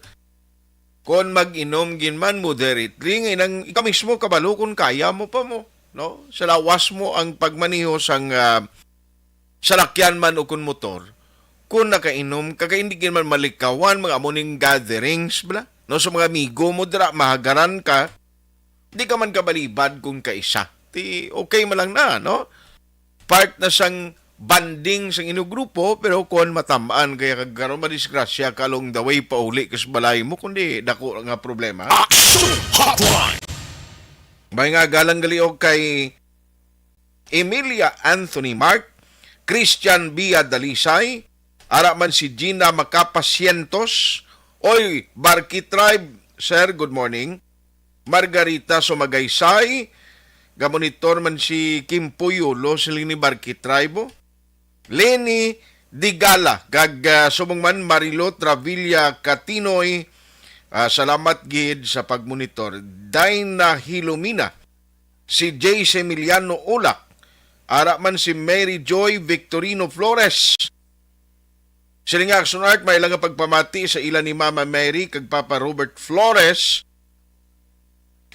kung mag-inom gid man moderately, nga inang ikaw mismo kabalo kung kaya mo pa mo, no? Sa lawas mo ang pagmaneho sang ah, salakyan man o kung motor, kung nakainom ka, kay hindi gid man malikawan, mga amo ning gatherings bla, no? Sa mga amigo mo dira, mahagaran ka, di ka man kabalibad kung kaisa. Ti okay man lang na, no? Part na sang bonding sang inyong grupo, pero kung matam-an kaya kag karon madisgrasya ka along the way pauli ka sa balay mo, kundi dako nga problema. Action Hotline. May nga galang galiog kay Emilia Anthony Mark, Christian Bia Dalisay, ara man si Gina Macapa Cientos. Oy, Barki Tribe, sir, good morning. Margarita Sumagaysay, gamonitor man si Kim Puyolo, siling ni Barki Tribe. Leni Digala, kag ah, subong man Marilo Travilla Katinoy, ah, salamat gid sa pagmonitor. Dina Hilomina, si Jace Emiliano Ulak, ara man si Mary Joy Victorino Flores. Sini nga Action Art, may ilang pagpamati sa ila ni Mama Mary kag Papa Robert Flores,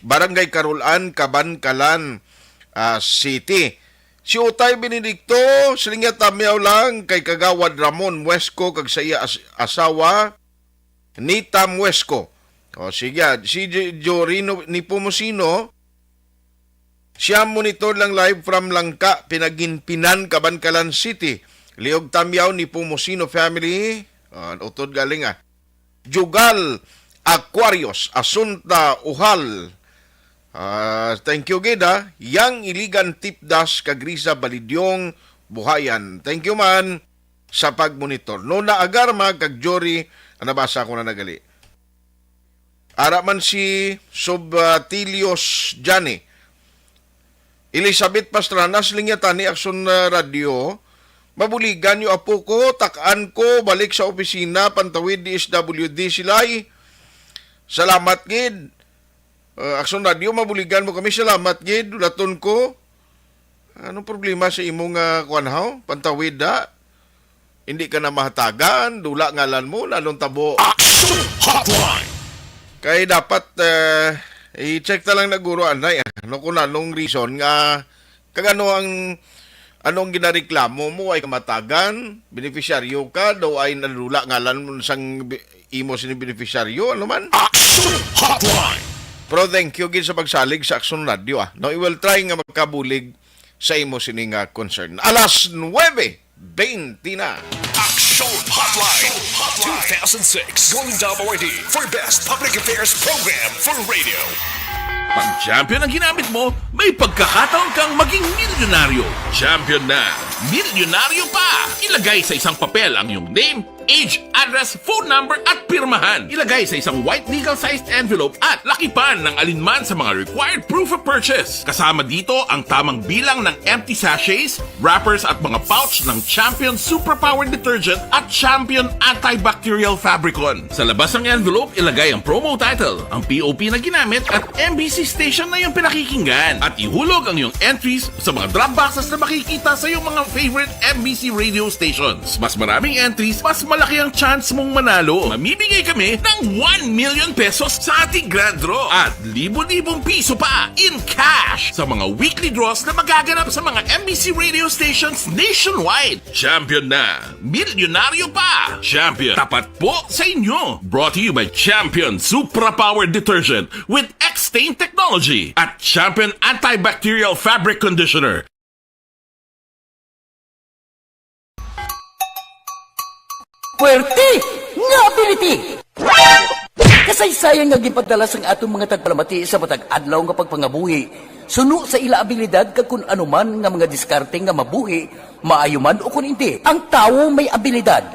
Barangay Karulan, Kabankalan ah, City. Si Utay Benedicto, siling niya tamyaw lang kay Kagawad Ramon Muesco kag sa iya as- asawa, Nita Muesco. O sige, ah, si J- Jorino Nepomuceno, siya monitor lang live from Langka, Pinaginpinan, Kabankalan City. Liog tamyaw Nepomuceno family, ah, utod galing ah. Jugal, Aquarius, Asunta, Uhal, Ah, thank you gid, ha. Yang Iligan Tipdas kag Risa Balidyong Buhayan. Thank you man sa pagmonitor. Nona Agarma kag Jory, ah, nabasa ko na nagali. Ara man si Subtilios Jani. Elizabeth Pastrana, sa linya tani, Aksyon, ah, Radyo. Mabuligan niyo apo ko, tak-an ko, balik sa opisina, Pantawid D S W D silay. Salamat gid. Ah, Aksyon Radyo, mabuligan mo kami. Salamat gid, dulaton ko. Anong problema sa imo nga kuan, haw? Pantawid, ha? Hindi ka na mahatagan, dula ngalan mo, lalong tabo. Action Hotline! Kay dapat, eh, i-check ta lang na guro, anay, ah, no, kung anong reason nga, kag ano ang, anong ginareklamo mo, ay kamatagan, beneficiaryo ka, daw ay nadula ngalan mo sang bi-, imo sini beneficiaryo, ano man? Action Hotline! Pero thank you gid sa pagsalig sa Aksyon Radyo, ah. No, I will try nga makabulig sa imo sini nga concern. Alas nuwebe bente na. Action Hotline, two thousand six Golden Dome Awardee for Best Public Affairs Program for Radio. Pag champion ang ginamit mo, may pagkakataon kang maging milyonaryo. Champion na, milyonaryo pa! Ilagay sa isang papel ang iyong name, age, address, phone number, at pirmahan. Ilagay sa isang white legal-sized envelope at lakipan ng alinman sa mga required proof of purchase. Kasama dito ang tamang bilang ng empty sachets, wrappers, at mga pouch ng Champion Superpower Detergent at Champion Antibacterial Fabricon. Sa labas ng envelope, ilagay ang promo title, ang P O P na ginamit, at M B C station na iyong pinakikinggan. At ihulog ang iyong entries sa mga drop boxes na makikita sa iyong mga favorite M B C radio stations. Mas maraming entries, mas malaki ang chance mong manalo. Mamimigay kami ng one million pesos sa ating grand draw at libo-libong piso pa in cash sa mga weekly draws na magaganap sa mga M B C radio stations nationwide. Champion na! Milyonaryo pa! Champion, tapat po sa inyo! Brought to you by Champion Supra Power Detergent with X-Stain Technology at Champion Antibacterial Fabric Conditioner. Puwerte nga ability! Kasaysayan nga ginpadala sang aton mga tagpalamati sa matag adlaw nga pagpangabuhi, suno sa ila abilidad kag kun ano man nga mga diskarte nga mabuhi, maayo man o kun indi. Ang tawo may abilidad.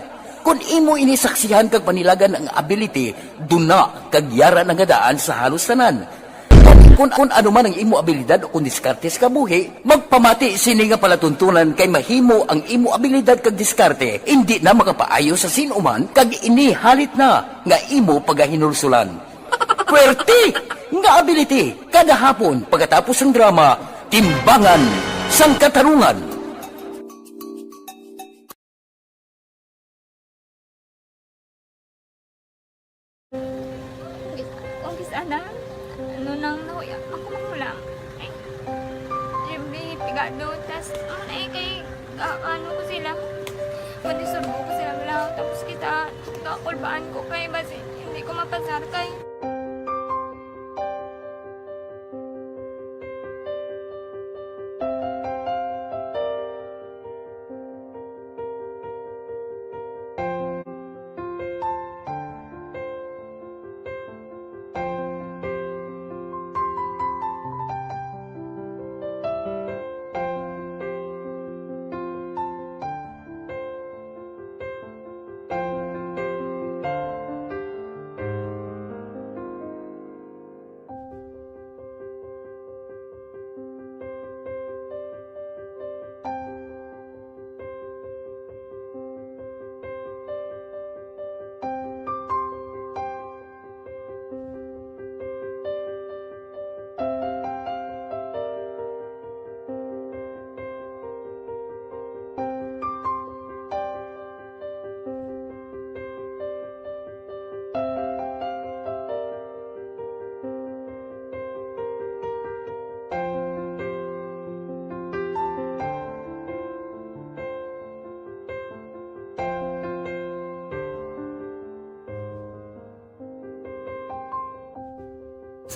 Kun imo ini saksihan kag panilagan ang ability, duna kag yara na nga daan sa halos tanan. Kun, kun ano man ang imo abilidad o kun diskarte sa kabuhi, magpamati sini nga palatuntunan kay mahimo ang imo abilidad kag diskarte indi na makapaayo sa sin-o man kag ini halit na nga imo pagahinulsulan. Puwerte nga ability kada hapon pagkatapos sang drama, Timbangan sang Katarungan. Kung kis-, ana, ano nang nahuya, ako man lang. Ay, Jimmy, pigado, tas, ano na eh, kay, ka-, ano ko sila, panisurbo ko sila lang, tapos kita, kakulbaan ko kay, basi, hindi ko mapasar kay.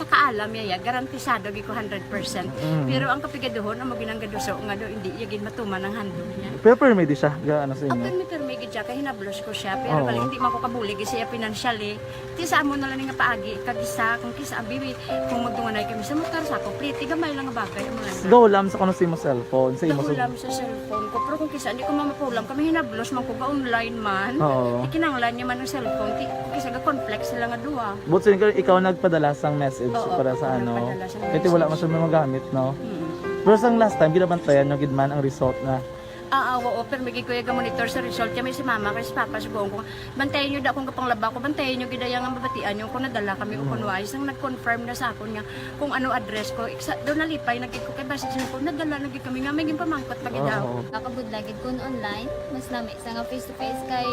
Sa kaalam niya, ya, garantisado gid ko hundred percent. Mm. Pero ang kapigaduhon, amo ginang gaduso nga do, hindi niya gid matuman ang handog niya. Pero pirmi di siya, ga-, ano sa inyo? Pirmi, pirmi gid siya, kay hinablos ko siya. Pero Oo. bali, hindi man ko kabulig siya financially. Ti sa amo na lang nga paagi, kag isa, kung kisa, abi, kung magdunganay kami sa motor, sa ako, pretty, gamay lang nga bagay, amo lang. Gahulam sa kuno sa imo cellphone, sa imo Gahulam sa cellphone ko, pero kung kisa, hindi ko mamapulam, kami hinablos man ko, ga-online man. Oo. Ikinanglan niya man ang cellphone, ti, kung kisa, ga-conflict sila nga duha. But sin-, ikaw nagpadala sang message Oo, para sa ako ano? nagpadala sang Kaya wala message. man siya magamit, no? Mm. Pero sang last time, ginabantayan nyo gid man ang result na? Ah, ah, oo, pero may gid ko yung monitor sa result. Kaya may si mama, kay si papa, subuhon ko, "Bantayan nyo da kung kapanglaba ko, bantayan nyo gid ang mabatian nyo kung nadala kami o Mm. kung wala." Isang nag-confirm na sa akon nga kung ano address ko. Iksa, doon nalipay na gid ko kay basi siya ko, nadala na gid kami nga may ginpamangkot pa gid Oo, daw. oo. Nakabudlay gid kun online, mas lami sa nga face to face kay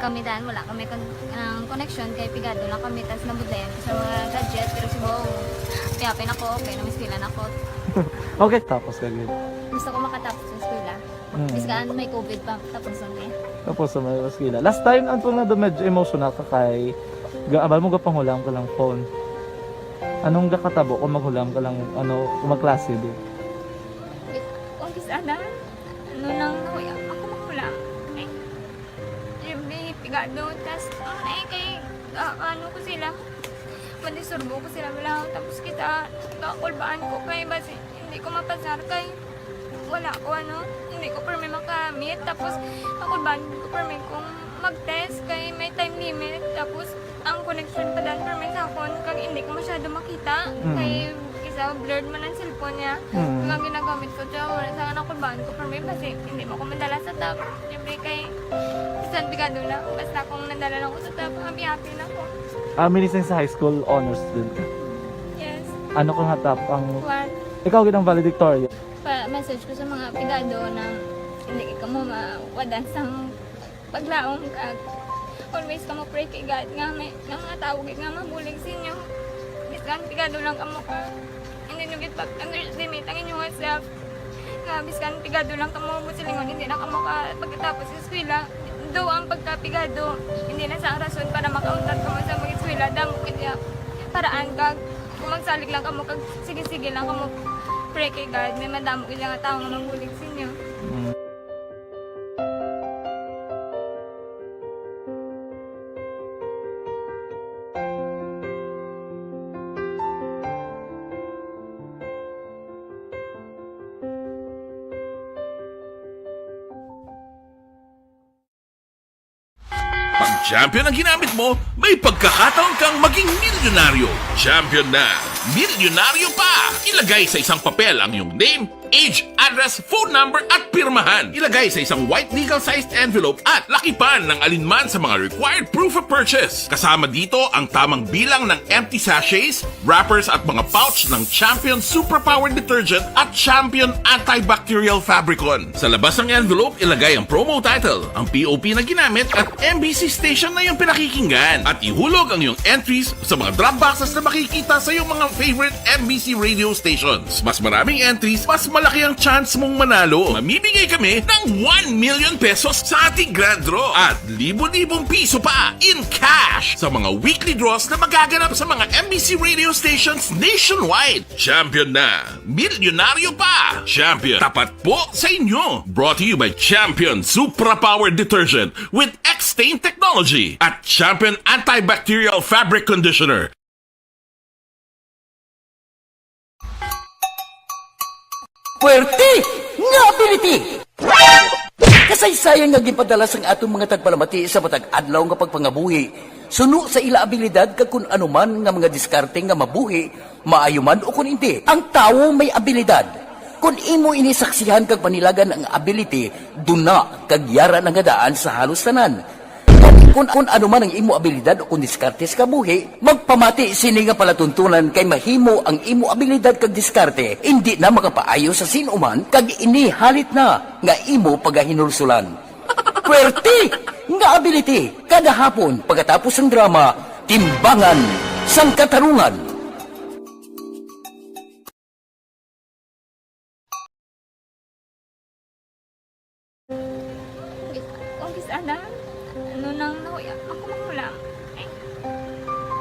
kami dan wala kami kon-, ang connection kay pigado lang kami tas nabudlayan ko sa mga gadget pero si Bong, happy na ko, okay na, mas pila na ko. Okay, tapos ka gid. Gusto ko makatapos sa eskwela. Mm. Bis kaan may covid pa, tapos ang eh. Tapos sa mga eskwela. Last time, ang tunga do medyo emotional ka kay ga-, abal mo gapanghulam ka lang phone. Anong gakatabo kung maghulam ka lang, ano, kung magklase di? Kung kis-, ano, ano nang nahuya, ako maghulam. Ay, every pigado, tas, ang ay kay, ah, ano ko sila, madisturbo ko sila, wala. Tapos kita, kakulbaan ko kay, basi, hindi ko mapasar kay, wala ko, ano, hindi ko permi makamit. Tapos, kakulbaan ko permi kung mag-test kay may time limit. Tapos, ang connection pa dan permi sa akon, kag hindi ko masyado makita. Mm. Kay, isa, blurred man ang cellphone niya. Mm. Kag ang ginagamit ko, siya, wala sa akin, nakulbaan ko permi, basi, hindi mo ko madala sa top. Siyempre, kay, bisan pigado lang, basta kung nadala lang ko sa top, happy-happy na ko. Ah, minising sa high school, honors student ka? Yes. Ano ka nga top ang One. Ikaw gid ang valedictorian? Pa-message ko sa mga pigado na hindi ka mo mawadan sang paglaom ka. Always ka mo pray kay God nga may, nga mga tao gid nga mabulig sa inyo. Bisan pigado lang kamo ka. Hindi nyo gid pag-underestimate ang inyong self. Nga bisan pigado lang kamo mo silingon, hindi na kamo ka pagkatapos sa eskwela. Do ang pagkapigado, hindi na sa ang rason para makauntat kamo sa mag-eskwela. Damo gid ya paraan kag kung magsalig lang kamo kag sige-sige lang kamo pray kay God, may madamo gid nga tawo nga mabulig sa inyo. Mm. Pag champion ang ginamit mo, may pagkakataon kang maging milyonaryo. Champion na, milyonaryo pa! Ilagay sa isang papel ang iyong name, age, address, phone number, at pirmahan. Ilagay sa isang white legal-sized envelope at lakipan ng alinman sa mga required proof of purchase. Kasama dito ang tamang bilang ng empty sachets, wrappers, at mga pouch ng Champion Suprapower Detergent at Champion Antibacterial Fabricon. Sa labas ng envelope, ilagay ang promo title, ang P O P na ginamit, at M B C station na iyong pinakikinggan. At ihulog ang iyong entries sa mga drop boxes na makikita sa iyong mga favorite M B C radio stations. Mas maraming entries, mas malaki ang chance mong manalo. Mamimigay kami ng one million pesos sa ating grand draw at libo-libong piso pa in cash sa mga weekly draws na magaganap sa mga M B C radio stations nationwide. Champion na! Milyonaryo pa! Champion, tapat po sa inyo! Brought to you by Champion Supra Power Detergent with X-Stain Technology at Champion Antibacterial Fabric Conditioner. Puwerte nga ability! Kasaysayan nga ginpadala sang aton mga tagpalamati sa matag adlaw nga pagpangabuhi, suno sa ila abilidad kag kun ano man nga mga diskarte nga mabuhi, maayo man o kun indi. Ang tawo may abilidad. Kun imo ini saksihan kag panilagan ang ability, duna kag yara na nga daan sa halos tanan. Kun, kun ano man ang imo abilidad o kun diskarte sa kabuhi, magpamati sini nga palatuntunan kay mahimo ang imo abilidad kag diskarte indi na makapaayo sa sin-o man kag ini halit na nga imo pagahinulsulan. Puwerte nga ability kada hapon pagkatapos sang drama, Timbangan sang Katarungan. Kung kis-, kung kis-, ana, ano nang nahuya, ako manghulam. Ay,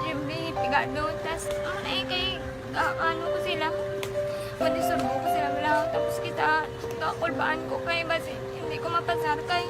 Jimmy, Gado, tas, ano na eh, kay, ah, ano ko sila, pwede surbo ko sila lang. Tapos kita, kakulbaan ko kay, basi, hindi ko mapasar kay.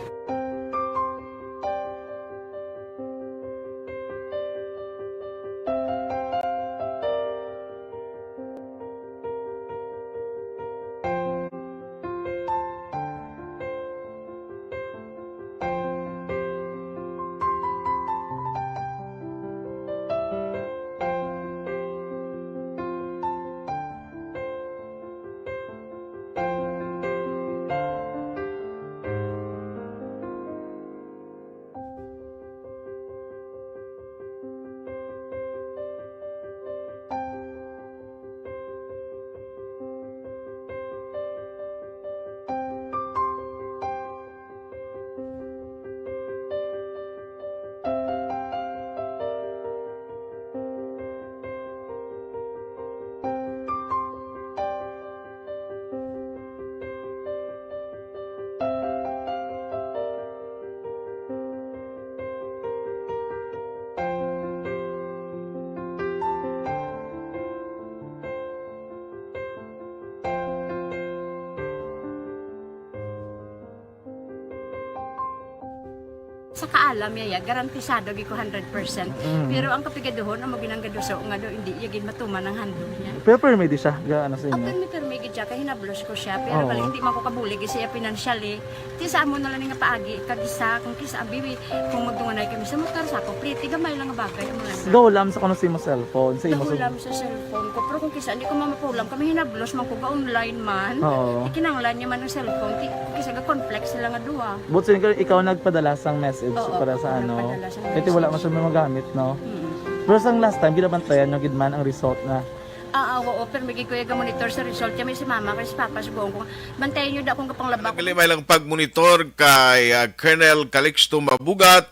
Sa kaalam niya, ya, garantisado gyud ko hundred percent. Mm. Pero ang kapigaduhon, amo ginang gaduso nga do, hindi iya gid matuman ang handog niya. Pero permi di siya, ga-, ano sa inyo? Ang permi, permi gid siya, kay hinablos ko siya. Pero Oo. bali, hindi man ko kabulig siya financially. Ti sa amo na lang nga paagi, kag isa, kung kisa, abi, kung magdunganay kami sa motor, sa ako, pretty, gamay lang nga bagay, amo lang. Gahulam sa kuno sa imo cellphone, sa imo sa Gahulam sa cellphone ko. Pero kung kisa, hindi ko mamapulam, kami hinablos man ko, ga-online man. Oo. Ikinanglan niya man ang cellphone, ti, kung kisa, ga-conflict sila nga duha. But since ikaw nagpadala sang message Oo, para sa ako ano, nagpadala sang kaya wala message. Masyadong magamit, no? Mm. Pero sang last time, ginabantayan nyo gid man ang result na. Ah, ah, oo, pero may kuya ga-monitor sa result. Kami si mama, kay si papa, si buong ko. Bantayan nyo daw kung kapanglaba ko. Nagalimay lang pag-monitor kay, ah, Colonel Calixto Mabugat.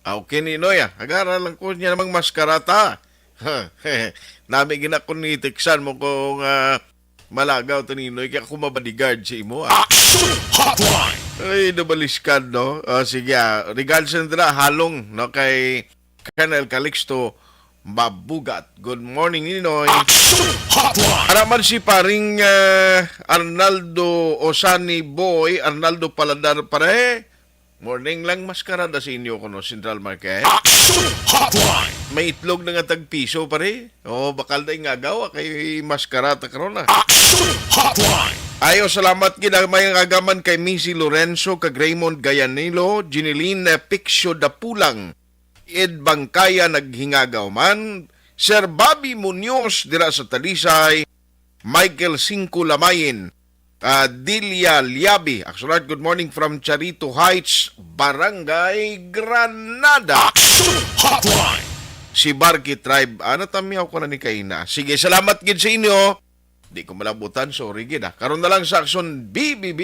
Ah, okay, Ninoy, ah. Agara lang ko niya namang maskarata. Nami gina ko ni teksan mo kung, ah, malagaw to, Ninoy, kaya ako mabodyguard sa imo, ah. Action Hotline! Ay, nabaliskan, no? Ah, sige, ah. Regards na dira, halong, no, kay Colonel Calixto Mabugat. Good morning, Ninoy. Action Hotline! Ara man si paring, ah, Arnaldo Osani Boy, Arnaldo Paladar, pare. Morning lang, maskarada sa inyo kuno, Central Market. Action Hotline! May itlog na nga tag piso, pare. Oh, bakal na ingagaw, ah, kay maskarada karon, ah. Action Hotline! Ayo, salamat gid ang may agaman kay Missy Lorenzo, kag Raymond Gayanilo, Jeneline, eh, Piccio Dapulang, Ed Bangkaya naghingagaw man, Sir Bobby Munoz dira sa Talisay, Michael Singko Lamayin, ah, Delia Liabi. Action Art, good morning from Charito Heights, Barangay Granada. Action Hotline! Si Barky Tribe, ah, natamyaw ko na ni kaina. Sige, salamat gid sa inyo. Di ko malabutan, sorry gid, ah. Karon na lang sa Action B B B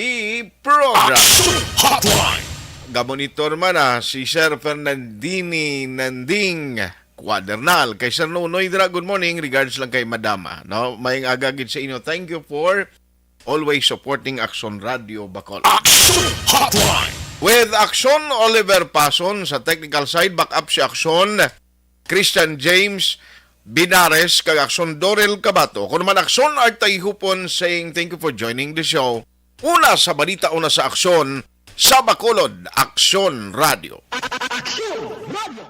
program. Action Hotline! Gamonitor man, ah, si Sir Fernandini Nanding Cuadernal. Kay Sir Nonoy dira, good morning. Regards lang kay Madam, ah, no? Mayong aga gid sa inyo. Thank you for always supporting Action Radio Bacolod. Action Hotline! With Action, Oliver Pason sa technical side, back up si Action, Christian James Binares, kag Action, Dorel Cabato. Ako naman, Action, Art Tayhupon, saying thank you for joining the show. Una sa balita, una sa aksyon, sa Bacolod, Action Radio. Action Radio!